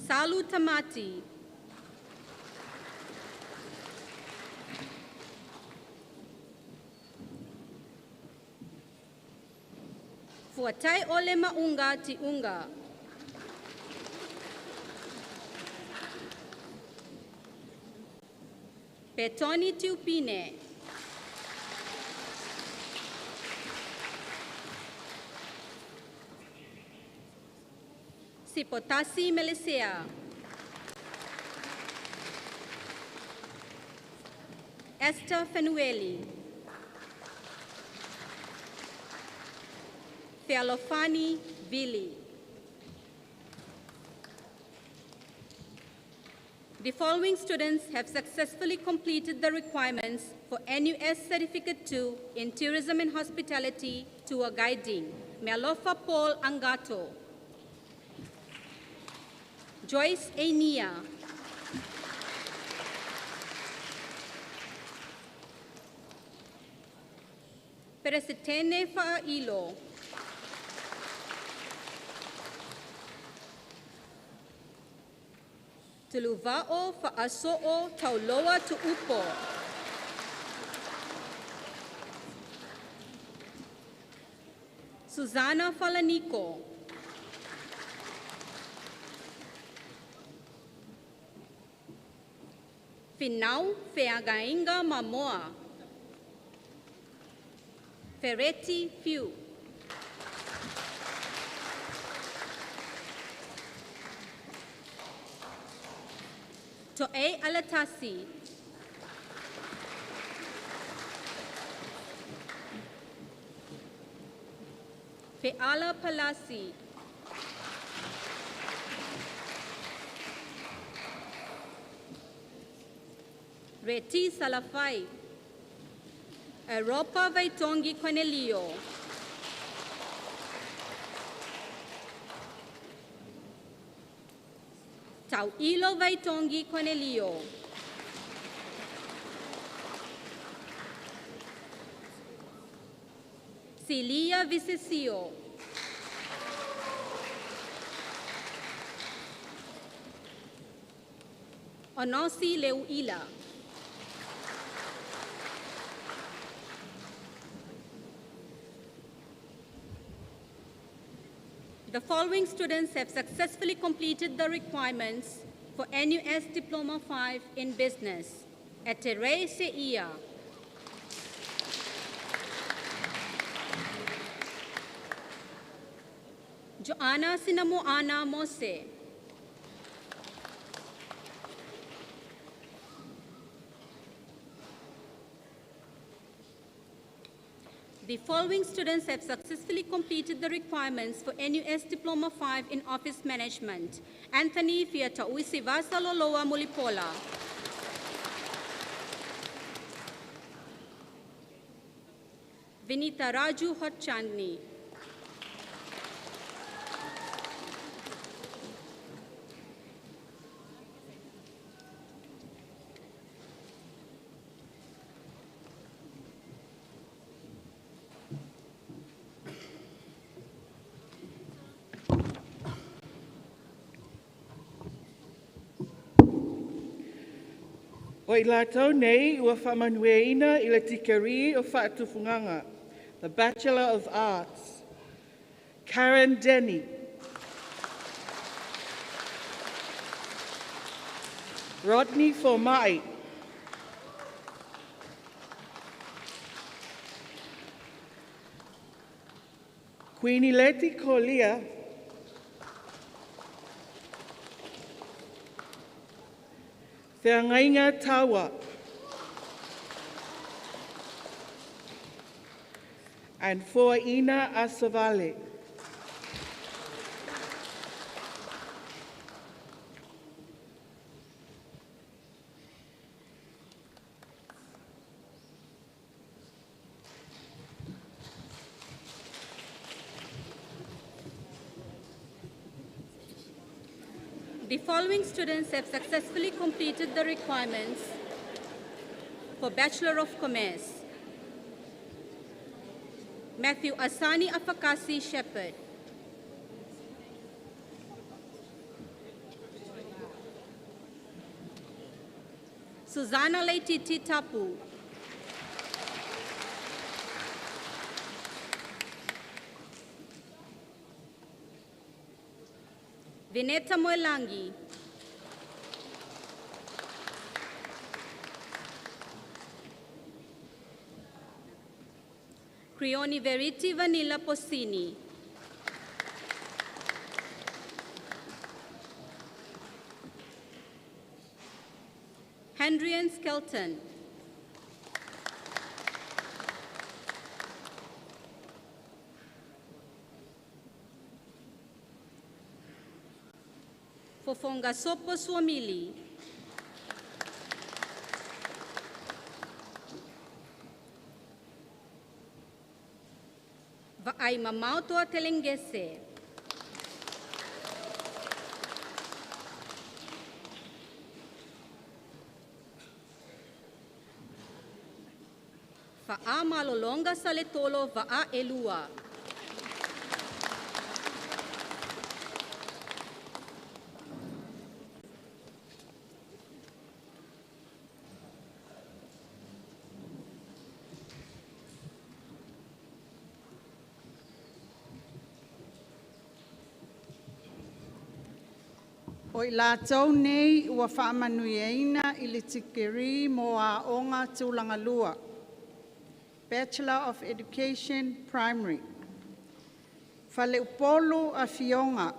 Salu Tamati. Fuatai ole maunga ti unga. Petoni Tiupine. Sipotasi Melisea. Esther Fenueli. Fealofani Vili. The following students have successfully completed the requirements for NUS Certificate 2 in Tourism and Hospitality Tour Guiding. Mealofa Paul Angato. Joyce Enia. Peresitene Fa'ailo. Tuluva'o Fa'aso'o Tauloa Tu'upo. Susana Falaniko. Finau Feagainga Mamoa. Ferretti Fiu. To'e Alatasi. Fe'ala Palasi. Reti Salafai. Europa Vaitongi Cornelio. Tauilo Vaitongi Cornelio. Celia Visesio. Onosi Leuila. The following students have successfully completed the requirements for NUS Diploma 5 in Business. Etere Seia. Joanna Sinamuana Mose. The following students have successfully completed the requirements for NUS Diploma 5 in Office Management. Anthony Fiatauisi Loloa Mulipola. Vinita Raju Hotchandni. O i lātou nei ua whaamanuiaina i le tikeri o whaatufunganga, the Bachelor of Arts, Karen Denny. Rodney Formai. Queenie Leti Kolia. Feangainga Tawa. And Foaina Asavale. The following students have successfully completed the requirements for Bachelor of Commerce. Matthew Asani Afakasi Shepherd. Susanna Leititi Tapu. Vineta Moelangi. Crioni Veriti Vanilla Posini. Hendrian Skelton. Fofonga Sopo Suomili. Va'ai Mamautoa Telengese. Fa'a Malolonga Saletolo Va'a Elua. O i lātou nei ua whaamanuiaina i le tikeri mo a onga tūlangalua. Bachelor of Education Primary. Faleupolu a Fionga.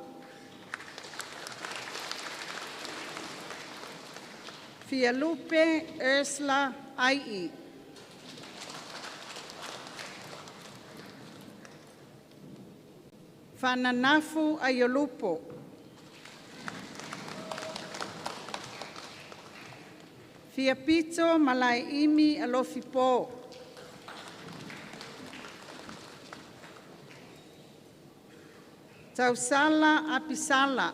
Fialupe Ursula Ai. Whananafu Aiolupo. Fiapito Malaeimi Alofipo. Tausala Apisala.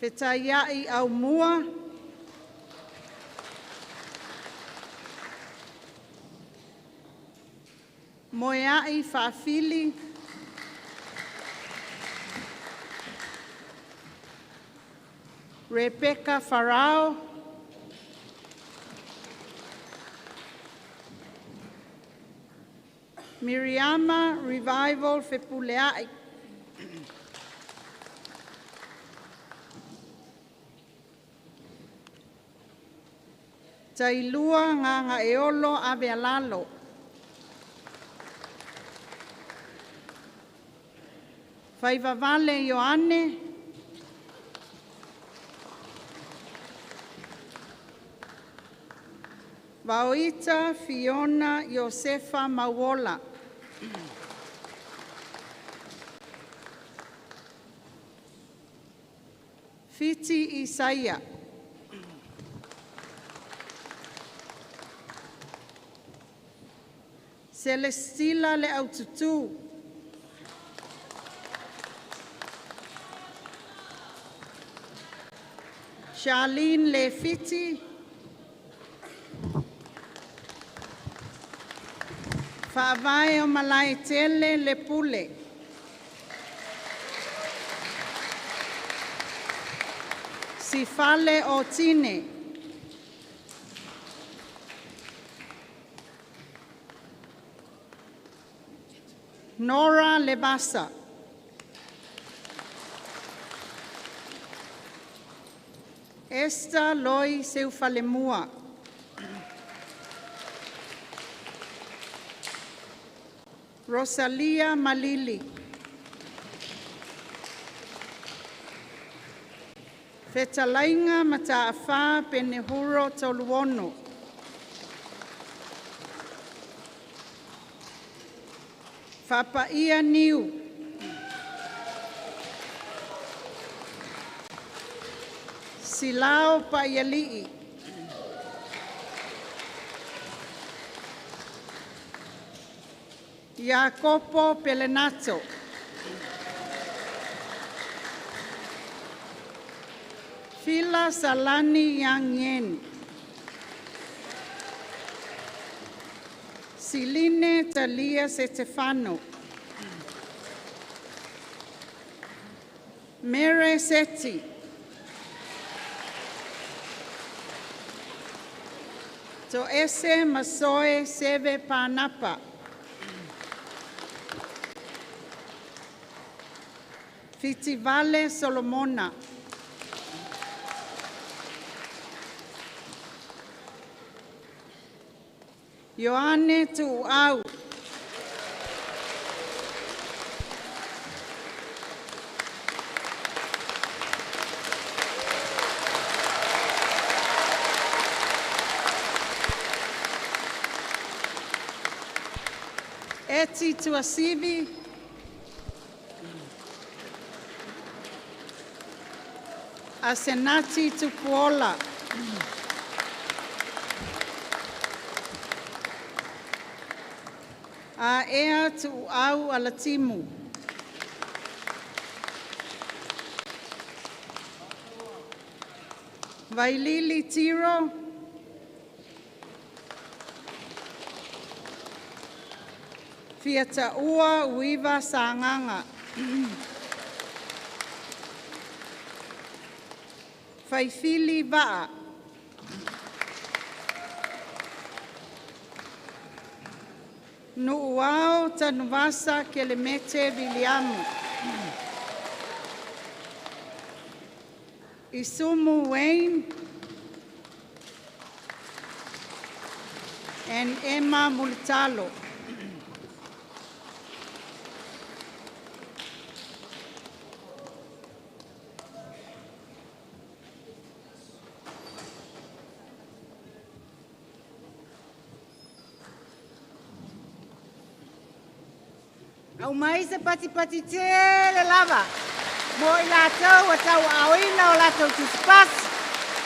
Fetaiai Aumua. Moeai Faafili. Rebecca Farao. Miriama Revival Fepuleai. Tailua Nganga Eolo Avealalo. Faivavale Ioane. Vaoita Fiona Iosefa Mauola. Fiti Isaia. Celestila Leaututu. Charlene Lefiti. Faavae o Malaetele Le Pule. Sifale o Tine. Nora Lebasa. Esther Loi Seufalemua. Rosalia Malili. Fetalainga Mata'afa Penehuro Toluono. Fapaia Niu. Silao Paiali'i. Jacopo Pelenato. Fila Salani Yang Yen. Siline Talia Setefano. Mere Seti. Toese Masoe Seve Panapa. Fitivale Solomona. Ioane Tu'au. Eti Tuasivi. Asenati Tupuola. Aea Tu'au Alatimu. Vailili Tiro. Fiata'ua Uiva Sagaga. Faifili Va'a. Nu'uao Tanuvasa Kelemete Viliamu. Isumu Wayne and Emma Mulitalo. Au mai se pati pati tele lava. Mo i latou ua tauaaoina o latou tusipasi,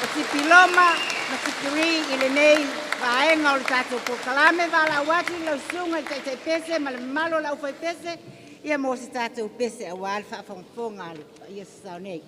o tipiloma ma tikeri i lenei vaega o le tatou polokalame. Valaau atu i lau susuga i le Taitaipese ma le mamalu o le aufaipese ia mo se tatou pese aua le faafogafoga a le paia sasao nei.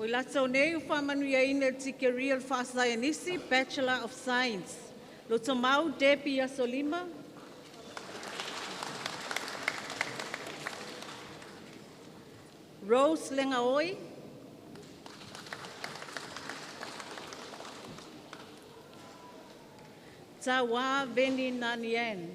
latou nei ua faamanuiaina i le tikeri o le faasaienisi, Bachelor of Science. Lotomau Debbie Asolima. Rose Lengaoi. Tawa Veni Nanian.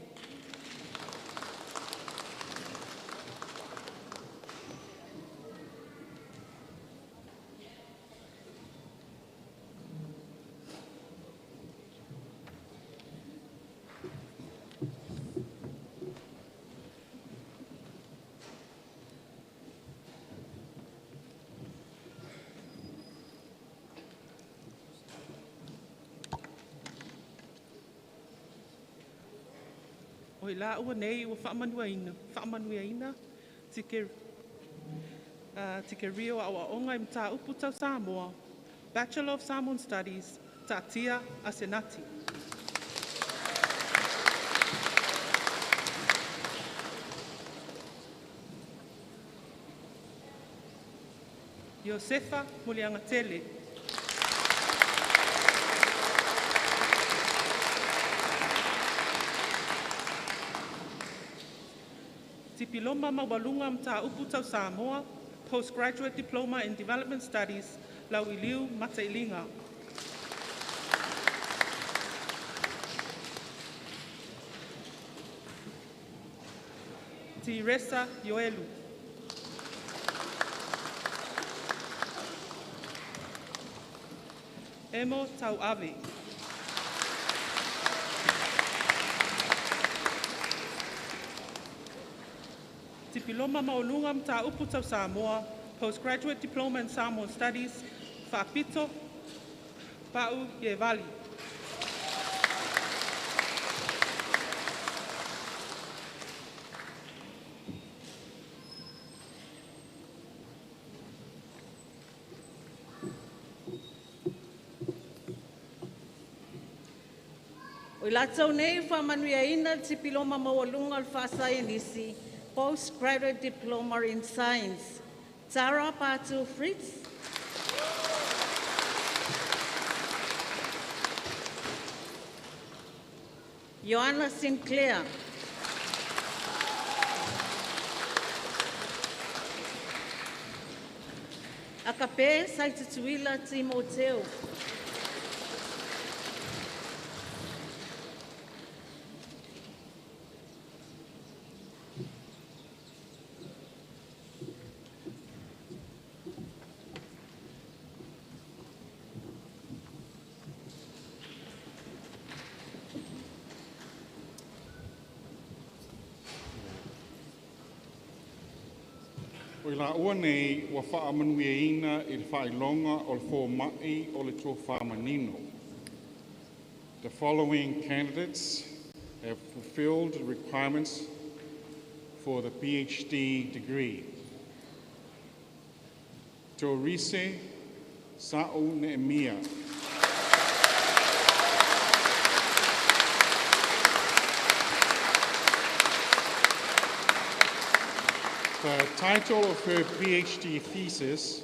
O i la ua nei ua faamanuiaina tike rio au aonga i mataupu tau Samoa, Bachelor of Samoan Studies, Ta'atia Asenati. Iosefa Muliagatele. Tipiloma Maualuga Mataupu Tau Samoa, Postgraduate Diploma in Development Studies, Lauiliu Matailiga. Tiresa Ioelu. Emo Tauave. Tipiloma Maualuga Mataupu Tau Samoa, Postgraduate Diploma in Samoan Studies, Faapito Pa'u Ievali. O i latou nei faamanuiaina le tipiloma maualuga o le faasaienisi, Postgraduate Diploma in Science, Tara Patu Fritz. Joanna Sinclair. Akape Saitutuila Timoteo. O i la ua nei ua faamanuiaina i le faailoga o le foma'i o le tofā manino. The following candidates have fulfilled the requirements for the PhD degree. Torise Sa'u Neemia. The title of her PhD thesis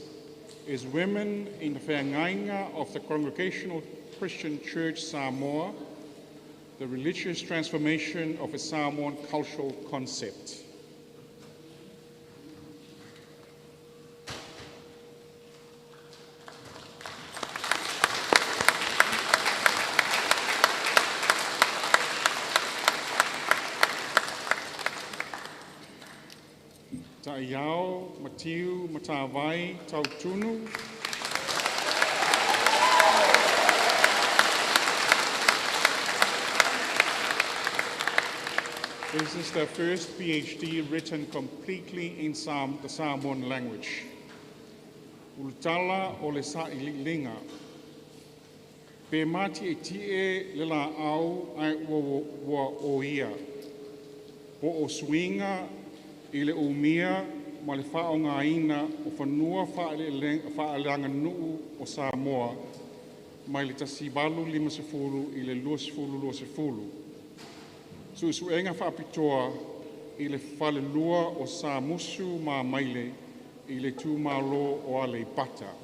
is Women in the Feagaiga of the Congregational Christian Church Samoa, the Religious Transformation of a Samoan Cultural Concept. Ta'iao Matiu Matavai Tautunu. This is the first PhD written completely in the Samoan language. Ulutala o le sa'ili'iliga. Pe mati e ti'e le la'au ae ua o ia. Po o suiga i le umia ma le fa'aaogāina o fanua fa'aleaganu'u o Samoa mai le 1850 i le 2020. Su'esu'ega fa'apitoa i le falelua o Samusu ma Maile i le itumālō o Aleipata.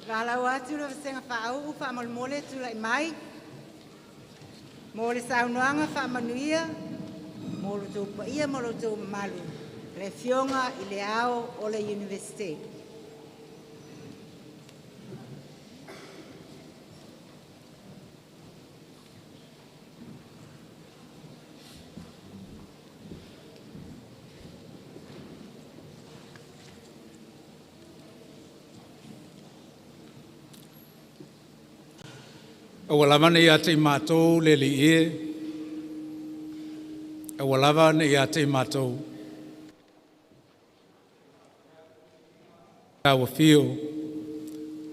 Valaau atu le vasega faauu faamolemole tulai mai mo le saunoaga faamanuia mo lo outou paia ma lo outou mamalu, le Afioga i le Ao o le Iunivesite. Ua lava ne ia te i matou le Alii e, ua lava ne ia te i matou ua fio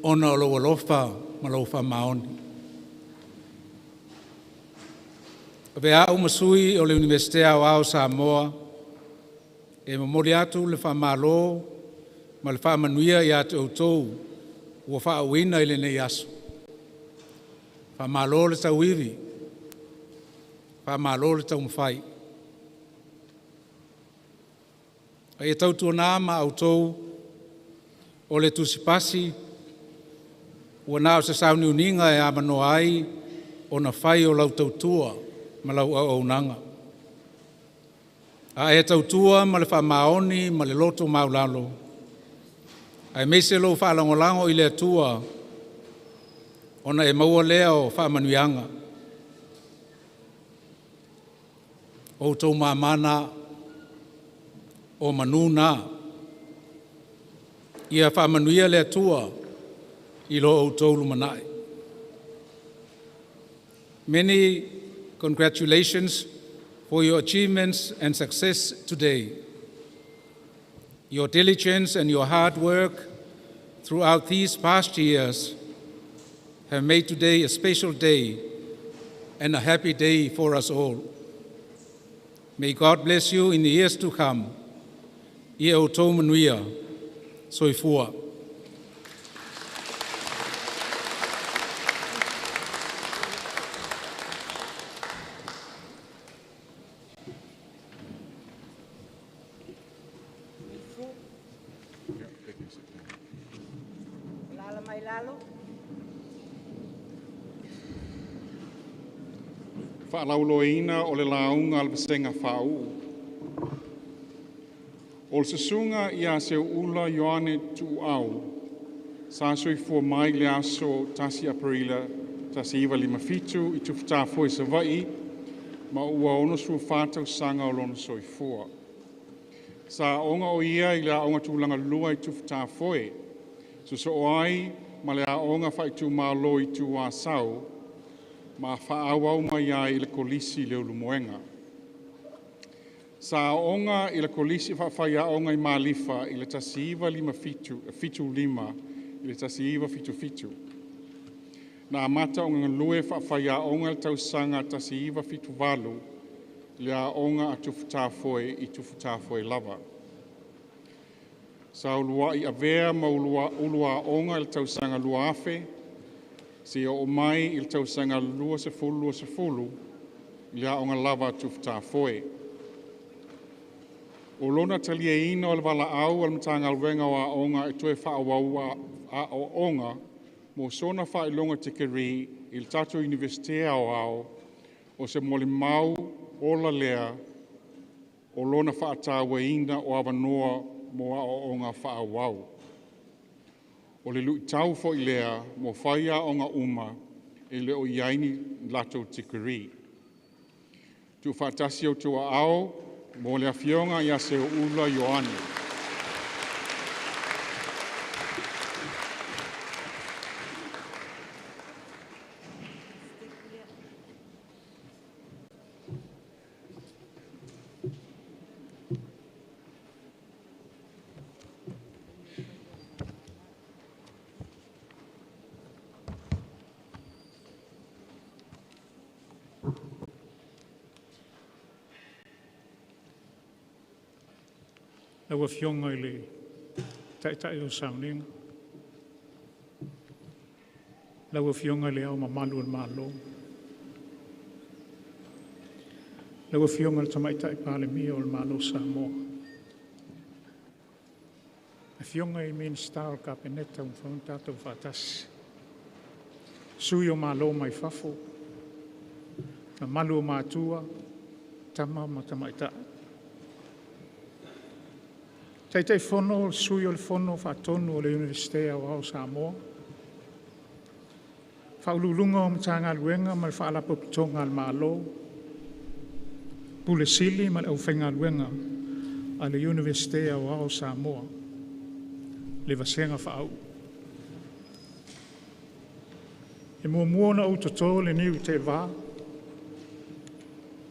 ona o lou alofa ma lou faamaoni. Avea au ma sui o le Iunivesite Aoao o Samoa e momoli atu le faamalo ma le faamanuia ia te outou ua faauuina i lenei aso. Faamalo le tauivi, faamalo le taumafai. A ia tautuana ma outou o le tusipasi ua na o se sauniuniga e avanoa ai ona fai o lau tautua ma lau auaunaga. A e tautua ma le faamaoni ma le loto maualalo, aemaise lou faalagolago i le Atua, ona e maua lea o faamanuiaga. O outou mama na, o manu na. Ia faamanuia le Atua i lo outou lumanai. Many congratulations for your achievements and success today. Your diligence and your hard work throughout these past years have made today a special day and a happy day for us all. May God bless you in the years to come. Ia outou manuia. Soifua. Lala mai lalo. Faalauiloaina o le lauga a le Vasega Faauu. O le susuga ia Seuula Ioane Tuuau, sa soifua mai le aso 1 Aperila 1957 i Tufutafoe, Savaii, ma ua 64 tausaga o lona soifua. Sa aoga o ia i le Aoga Tulagalua i Tufutafoe, sosoo ai ma le Aoga Faaitumalo i Itu Asau, ma faaauau mai ai i le Kolisi i Leulumoega. Sa aooga i le Kolisi Faafaiaoga i Malifa i le 1975 i le 1977. Na amata ona galue faafaiaoga i le tausaga 1978 i le aoga a Tufutafoe i Tufutafoe lava. Sa uluai avea ma ulu aoga i le tausaga 2000 seia oo mai i le tausaga 2020 i le aoga lava a Tufutafoe. O lona taliaina o le valaau a le Matagaluega o Aoga e toe faaauau aoaoga mo sona faailoga tikeri i le tatou Iunivesite Aoao, o se molimau ola lea o lona faatauaina o avanoa mo aoaoga faaauau. O le luitau foi lea mo faiaoga uma e le o i ai ni latou tikeri. Tuufaatasi outou aao mo le afioga ia Seuula Ioane. Lau Afioga i le Taitai o le Sauniga, lau Afioga i Le Ao Mamalu o le Malo, lau Afioga i le Tamaitai Palemia o le Malo o Samoa, Afioga i Minisita o le Kapeneta ua mafai ona tatou faatasi, sui o Malo mai fafo, mamalu o matua, tama ma tamaitai. Taitaifono o le Sui o le Fono Faatonu o le Iunivesite Aoao o Samoa, Faauluuluga o Matagaluega ma Faalapotopotoga a le Malo, Pule Sili ma le aufaigaluega a le Iunivesite Aoao o Samoa, le Vasega Faauu. E muamua ona ou toto le niu teevā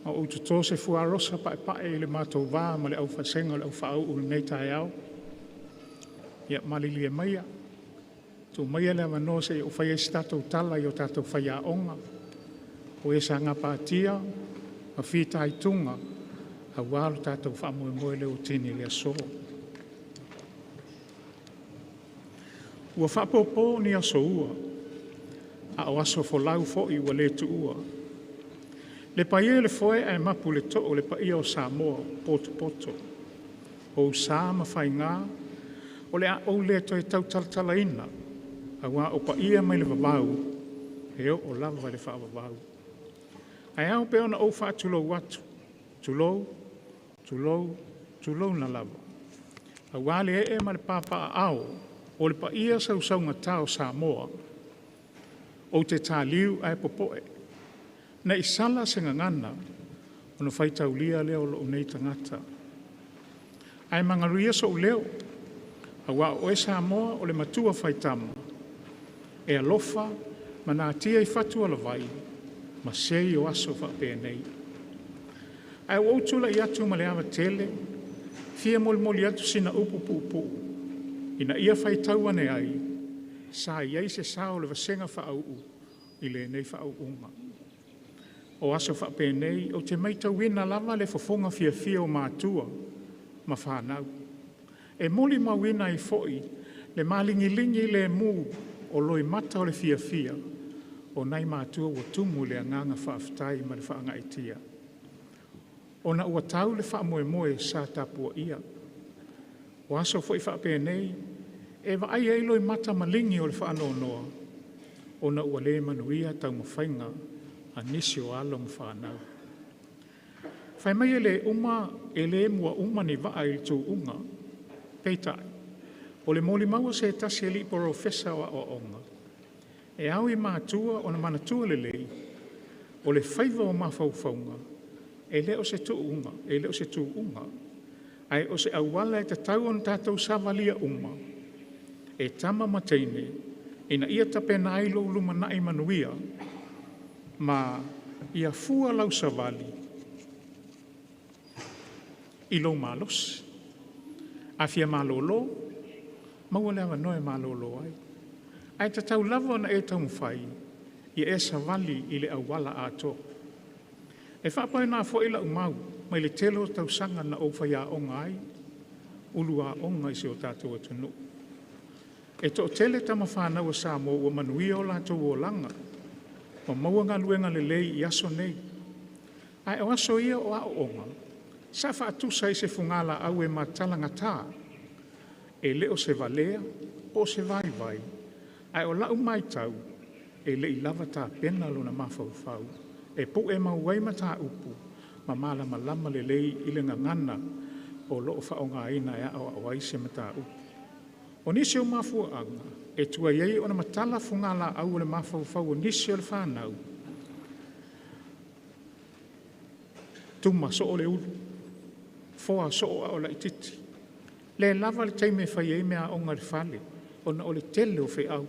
ma ou toto se fuarosa paepae i le matou va ma le Vasega o le Au Faauu i lenei taeao. Ia malilie maia, tuu maia le avanoa se i ou faia ai se tatou tala i o tatou faiaoga, o e sa gapatia ma fitaituga aua lo tatou faamoemoe lea ua tini i le aso. Ua faapopo ni aso ua, a o aso folau foi ua le tuua. Le paia i le foe ae mapu i le too le paia o Samoa ua potopoto. O ou sa ma faiga o le a ou le toe tau talatalaina, aua o paia mai le vavau e oo lava i le faavavau. Ae ao pea ona ou faatulou atu, tulou, tulou, tulouna lava, aua le ee ma le papaaao o le paia sausaugata o Samoa. Ou te taliu ae popoe, ne i sala se gagana ona faitaulia lea o lou nei tagata. Ae magalu ia sou leo, aua o oe Samoa o le matua faitama, e alofa ma natia i fatualavai ma sei o aso faapenei. Ae ua ou tulai atu ma le ava tele e fia molimoli atu sina upu puupuu ina ia faitau ane ai, sa i ai se sao o le Vasega Faauu i lenei faauuga. O aso faapenei, ou te matauina lava le fofoga fiafia o matua ma fanau. E molimauina ai foi le maligiligi lemu o loimata o le fiafia o nai matua ua tumu i le agaga faafetai ma le faagaeetia, ona ua tau le faamoemoe sa tapuaia. O aso foi faapenei e vaaia ai loimata maligi o le faanoanoa, ona ua le manuia taumafaiga a nisi o alo ma fanau. Fai mai e le uma e le muauma ni vaa i le tuuga, peitai, o le molimau a se tasi alii polofesa o aoaoga, e ao i matua ona manatua lelei, o le faiva o mafaufauga, e le o se tuuga, ae o se auala e tatau ona tatou savalia uma, e tama ma teine, ina ia tapena ai lou lumanai manuia, ma ia fua lau savali i lou malosi. A fia malolo, maua le avanoa e malolo ai, ae tatau lava ona e taumafai ia e savali i le auala atoa. E faapena foi lau mau mai le tele o tausaga na ou faiaoga ai, ulu aoga i si o tatou atunuu. E toatele tamafanau a Samoa ua manuia o latou olaga ma maua galuega lelei i aso nei, ae o aso ia o aoaoga, sa faatusa i se fugalaau e matalagata, e le o se valea po o se vaivai, ae o lau matau, e le i lava tapena lona mafaufau e pu'e mau ai mataupu ma malamalama lelei i le gagana o lo o faaaogaina e aoao ai se mataupu. O nisi o mafuaaga e tuai ai ona matala fugalaau o le mafaufau o nisi o le fanau, tuma soo le ulu, foa soo aao laitiiti, le lava le taimi e fai ai meaaoga i le fale ona o le tele o feau,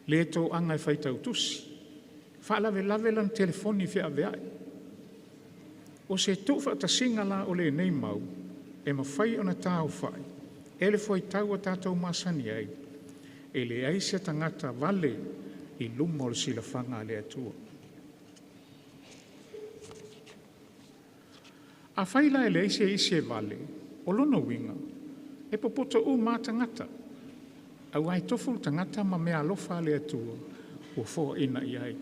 le toaga e faitau tusi, faalavelave lana telefoni feaveai. O se tuufaatasiga la o lenei mau, e mafai ona taaofai e le fuaitau ua tatou masani ai, e leai se tagata vale i luma o le silafaga a le Atua. Afai la e leai se isi e vale, o lona uiga, e popoto uma lava tagata, aua e tofu le tagata ma meaalofa a le Atua ua foaina i ai.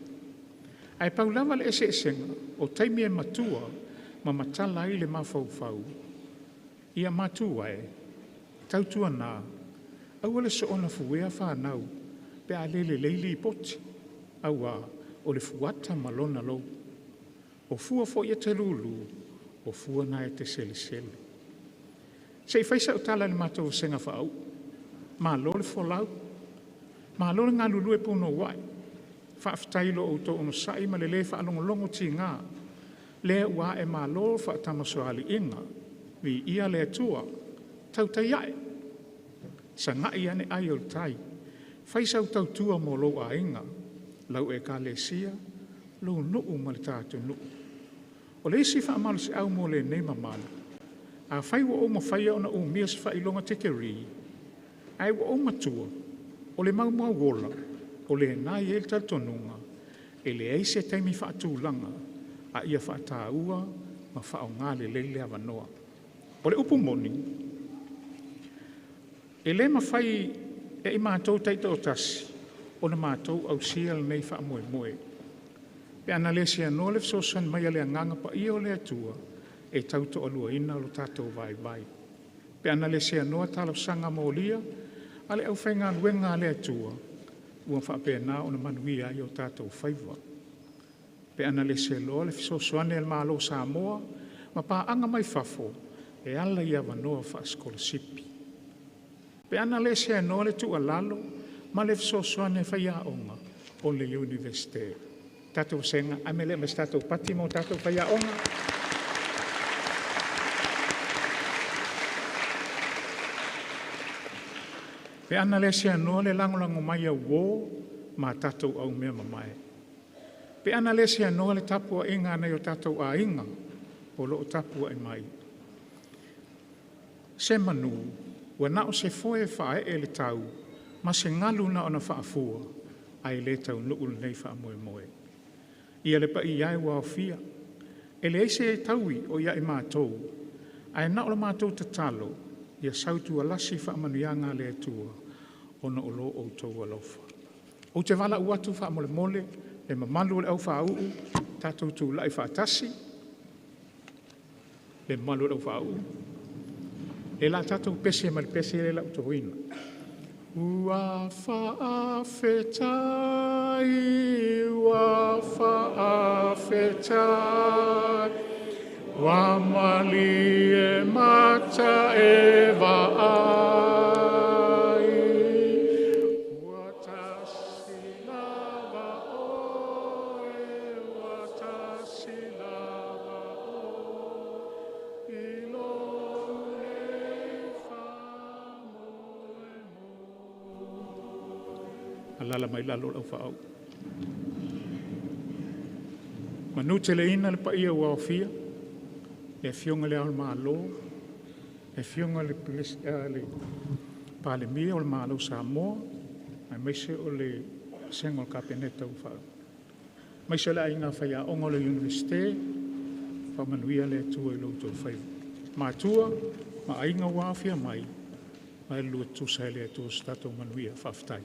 Ae pau lava le eseesega, o taimi e matua ma matala ai le mafaufau, ia matua e, Tautuanā, aua le soona fuea fanau pe a le lelei lipoti, auā o le fuata ma lona lou. O fua foi e te lūlū, o fua na e te selesele. Se i fai sau tala i le matou vasega faauu. Malo le folau, malo le galulue punouai. Faafetai i lo outou onosai ma le le faalogologo tiga, lea ua ae malo faatamasoaliiga. Viia le Atua. Tautai ae, sagai ane ai o le tai, fai sau tautua mo lou aiga, lau Ekalesia, lou nuu ma le ta atunuu. O le isi faamalosiau mo lenei mamalu, afai ua ou mafaia ona umia se faailoga tikeri, ae ua ou matua, o le maumau ola, o lena e i ai le talitonuga, e leai se taimi faatulaga, a ia faataua ma faaaoga lelei le avanoa. O le upu moni, e le mafai e i matou taitoatasi ona matou ausia lenei faamoemoe, pe ana le seanoa le fesoasoani mai a le Agaga Paia o le Atua e tautoaluaina lo tatou vaivai, pe ana le seanoa talosaga molia a le aufaigaluega a le Atua ua faapena ona manuia ai o tatou faiva, pe ana le seanoa le fesoasoani a le Malo o Samoa ma paaga mai fafo e ala i avanoa faasikolasipi, pe ana le seanoa le tuualalo ma le fesoasoani a faiaoga o le Iunivesite. Tatou vasega, a mea e le aumai se tatou pati mo tatou faiaoga? Pe ana le seanoa le lagolago mai a uo ma a tatou aumeamamae, pe ana le seanoa le tapuaiga a nai o tatou aiga o lo o tapuai mai, se manu ua na o se foe e faaee i le tau ma se galu na ona faafua, ae le taunuu lenei faamoemoe. Ia le paia e ua aofia, e leai se taui o ia i matou, ae na o le matou tatalo, ia sautualasi faamanuiaga a le Atua ona o lo outou alofa. Ou te valaau atu faamolemole le mamalu o le aufaauu, tatou tulai faatasi, le mamalu o le aufaauu. E la tatou pese ma le pese lea o le a ou toina. Ua faafetai, ua faafetai, ua malie mata e vaai, ua tasi lava oe, ua tasi lava oe, i lou nei faamoemoe. Alaala mai lalo le aufaau. Manuteleina le paia ua aofia, le Afioga i Le Ao o le Malo, le Afioga i le Palemia o le Malo o Samoa, aemaise o le Vasega o le Kapeneta ua aemaise o le aiga faiaoga o le Iunivesite, faamanuia le Atua i lo outou faiva. Matua ma aiga ua aofia mai, ia tusa e le Atua so tatou manuia. Faafetai.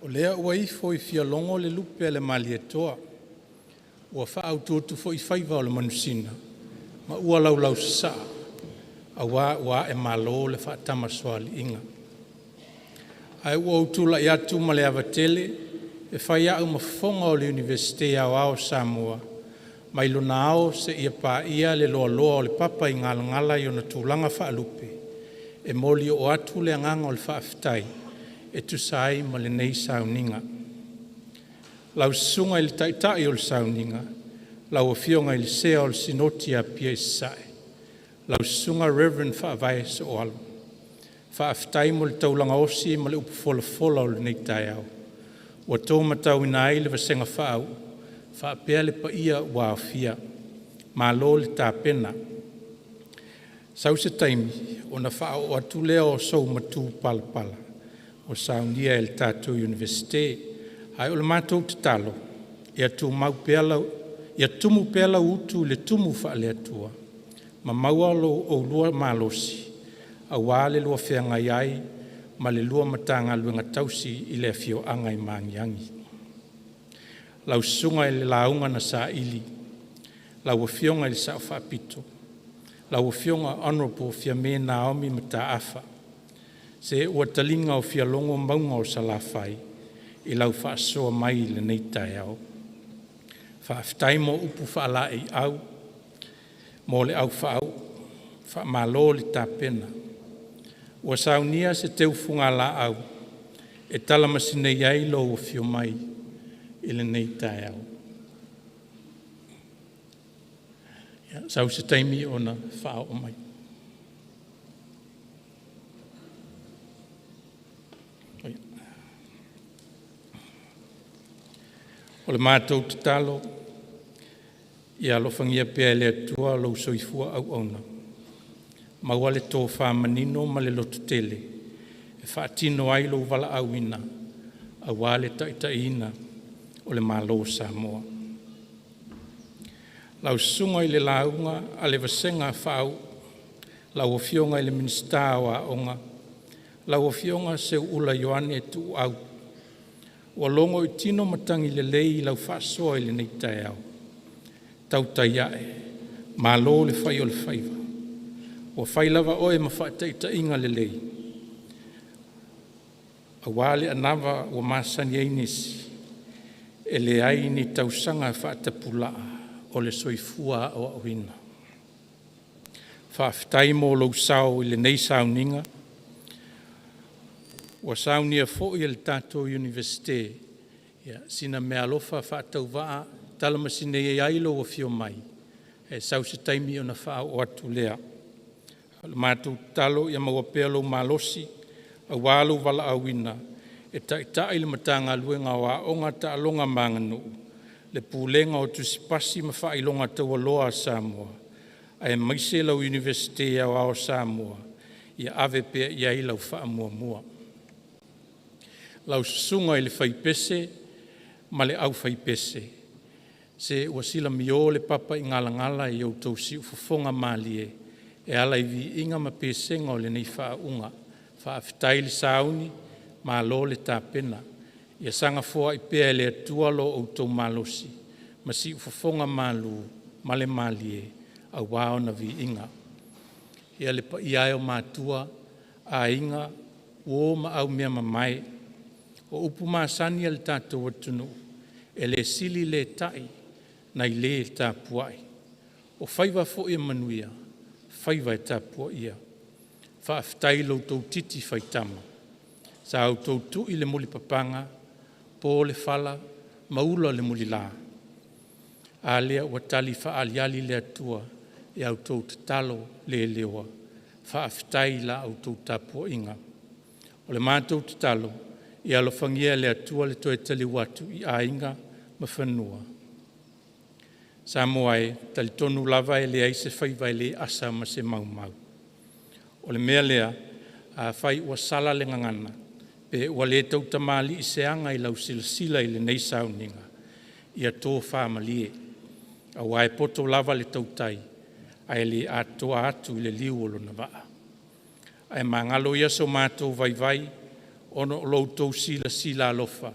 O lea ua ifo i fialogo le lupe a le Malietoa, ua faautuutu foi faiva o le manusina ma ua laulausasaa, auā ua ae malo le faatamasoaliiga. Ae ua ou tulai atu ma le ava tele e fai a'u ma fofoga o le Iunivesite Aoao o Samoa mai lona ao seia paia le loaloa o le Papaigalagala i ona tulaga faalupe, e moli oo atu le agaga o le faafetai e tusa ai ma lenei sauniga. Lau Susuga i le Taitai o le Sauniga, lau Afioga i le Sea o le Sinoti a Apia Sasae, lau Susuga Reverend Faavae Sooalo, faafetai mo le taulaga osi ma le upu folafola o lenei taeao ua to matauina ai le vasega faauu faapea le paia ua aofia. Malo le tapena. Sau se taimi ona faaoo atu lea o sou matupalapala ua saunia e le tatou Iunivesite. Ae o le matou tatalo, ia tumau pea lau ia tumu pea lau utu i le tumu faale-Atua ma maua lo oulua malosi aua le lua feagai ai ma le lua Matagaluega tausi i le afioaga i Magiagi. Lau susuga i le lauga na saili, lau Afioga i le Sao Faapito, lau Afioga Honorable Fiame Naomi Mataafa, se ua taliga o fialogo mauga o Salafai i lau faasoa mai i lenei taeao. Faafetai mo upu faalaeiau mo le au faauu, faamalo le tapena. Ua saunia se teu fugalaau e talamasinei ai lou afio mai i lenei taeao. Ia, sau se taimi ona faaoo mai. O le matou tatalo, ia alofagia pea e le Atua lou soifua auauna, maua le tofa manino ma le lototele e faatino ai lou valaauina aua le taitaiina o le Malo o Samoa. Lau susuga i le lauga a le Vasega Faauu, lau Afioga i le Minisita o Aoga, lau Afioga Seuula Ioane Tuuau, ua logo i tino matagi lelei i lau faasoa i lenei taeao. Tautai ae, malo le fai o le faiva. Ua fai lava oe ma faataitaiga lelei, aua le anava ua masani ai nisi, e leai ni tausaga faatapulaa o le soifua aoaoina. Faafetai mo lou sao i lenei sauniga, ua saunia foi e le tatou Iunivesite sina meaalofa faatauvaa talamasinei ai lou afio mai, e sau se taimi ona faaoo atu lea. O le matou tatalo ia maua pea lou malosi aua lou valaauina e taitai le Matagaluega o Aoga, Taaloga ma Aganuu, le Pulega o Tusi Pasi ma Faailoga Taualoa a Samoa, aemaise lau Iunivesite Aoao o Samoa, ia ave pea i ai lau faamuamua. Lau susuga i le faipese ma le aufaipese, se ua silamio le papa i galagala i outou siufofoga malie e ala i viiga ma pesega o lenei faauuga. Faafetai le sauni, malo le tapena. Ia saga foai pea e le Atua lo outou malosi ma siufofoga malu ma le malie aua ona viiga. Ia le paia e o matua, aiga, uo ma aumeamamae, o upu masani a le tatou atunuu, e le sili le ta'i nai le tapuai. O faiva foi e manuia, faiva e tapuaia. Faafetai i lo outou titi faitama sa outou tui le mulipapaga, po le fala ma ula le mulila. A lea ua tali faaaliali le Atua i a outou tatalo leleoa. Faafetai i la outou tapuaiga. O le matou tatalo, ia alofagia e le Atua le toe taliu atu i aiga ma fanua. Samoa e, talitonu lava e leai se faiva e le asa ma se maumau. O le mea lea, afai ua sala le gagana, pe ua le tautamalii se aga i lau silasila i lenei sauniga, ia tofa malie, aua e poto lava le tautai ae le atoa atu i le liu o lona vaa. Ae magalo ia so matou vaivai ona o lo outou silasila alofa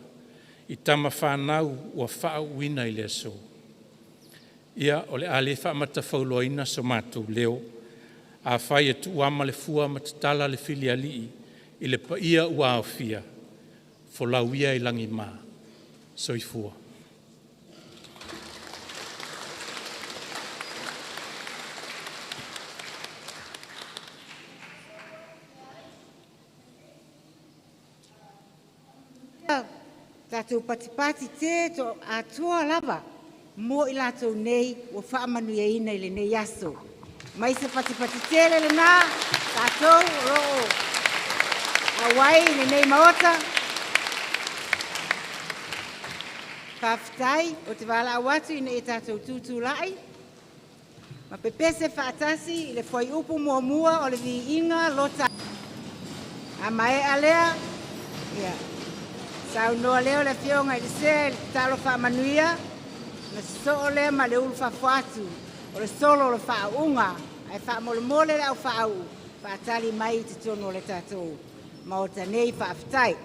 i tama fanau ua faauuina i le aso. Ia, o le a le faamatafauloaina so matou leo. Afai e tuuama le fua ma tatala le filialii i le paia ua aofia, folau ia i lagima. Soifua. Tatou patipati te to atoa lava mo i latou nei ua faamanuiaina i lenei aso. Mai se patipati tele lena, tatou o loo auai i lenei maota. Faafetai o te valaau atu ina ia tatou tutulai ma pepese faatasi i le fuaiupu muamua o le viiga lota. A maea lea, ia, saunoa lea o le afioga i le Sea i le tatalo faamanuia, na sosoo lea ma le ulu fafo atu o le solo o le faauuga, ae faamolemole le au faauu faatali mai i totonu o le tatou Maota nei faafetai.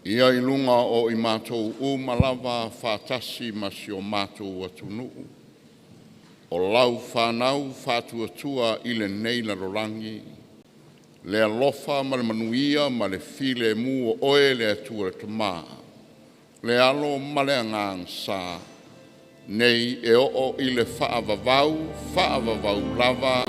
Ia i luga o i matou uma lava faatasi ma si o matou atunuu, o lau fanau faatuatua i lenei lalolagi, le alofa ma le manuia ma le filemu o oe le Atua le Tama, le Alo ma le Agaga Sa, nei e oo i le faavavau, faavavau lava.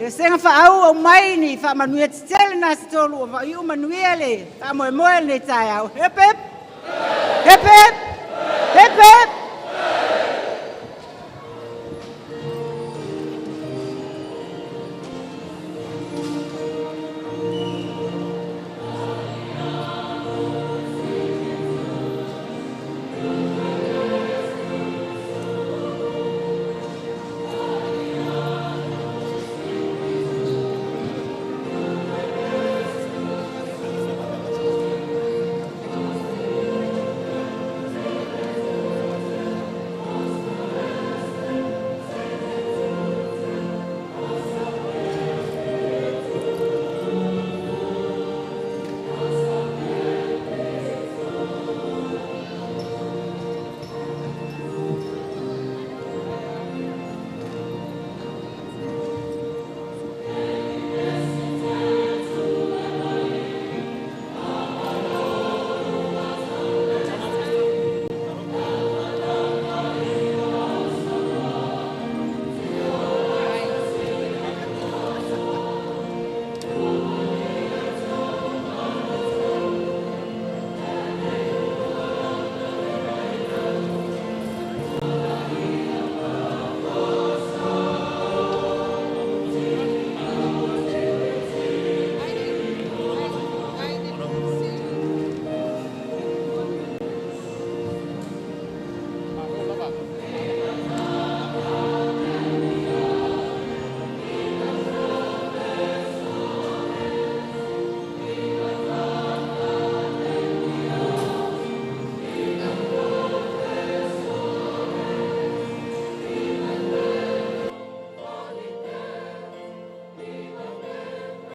Le senga whaau o mai ni whaamanuia tetele na se tolu o waiu manuia le whaamoemoe le taeao. Hip hip! Hip hip! Hip hip!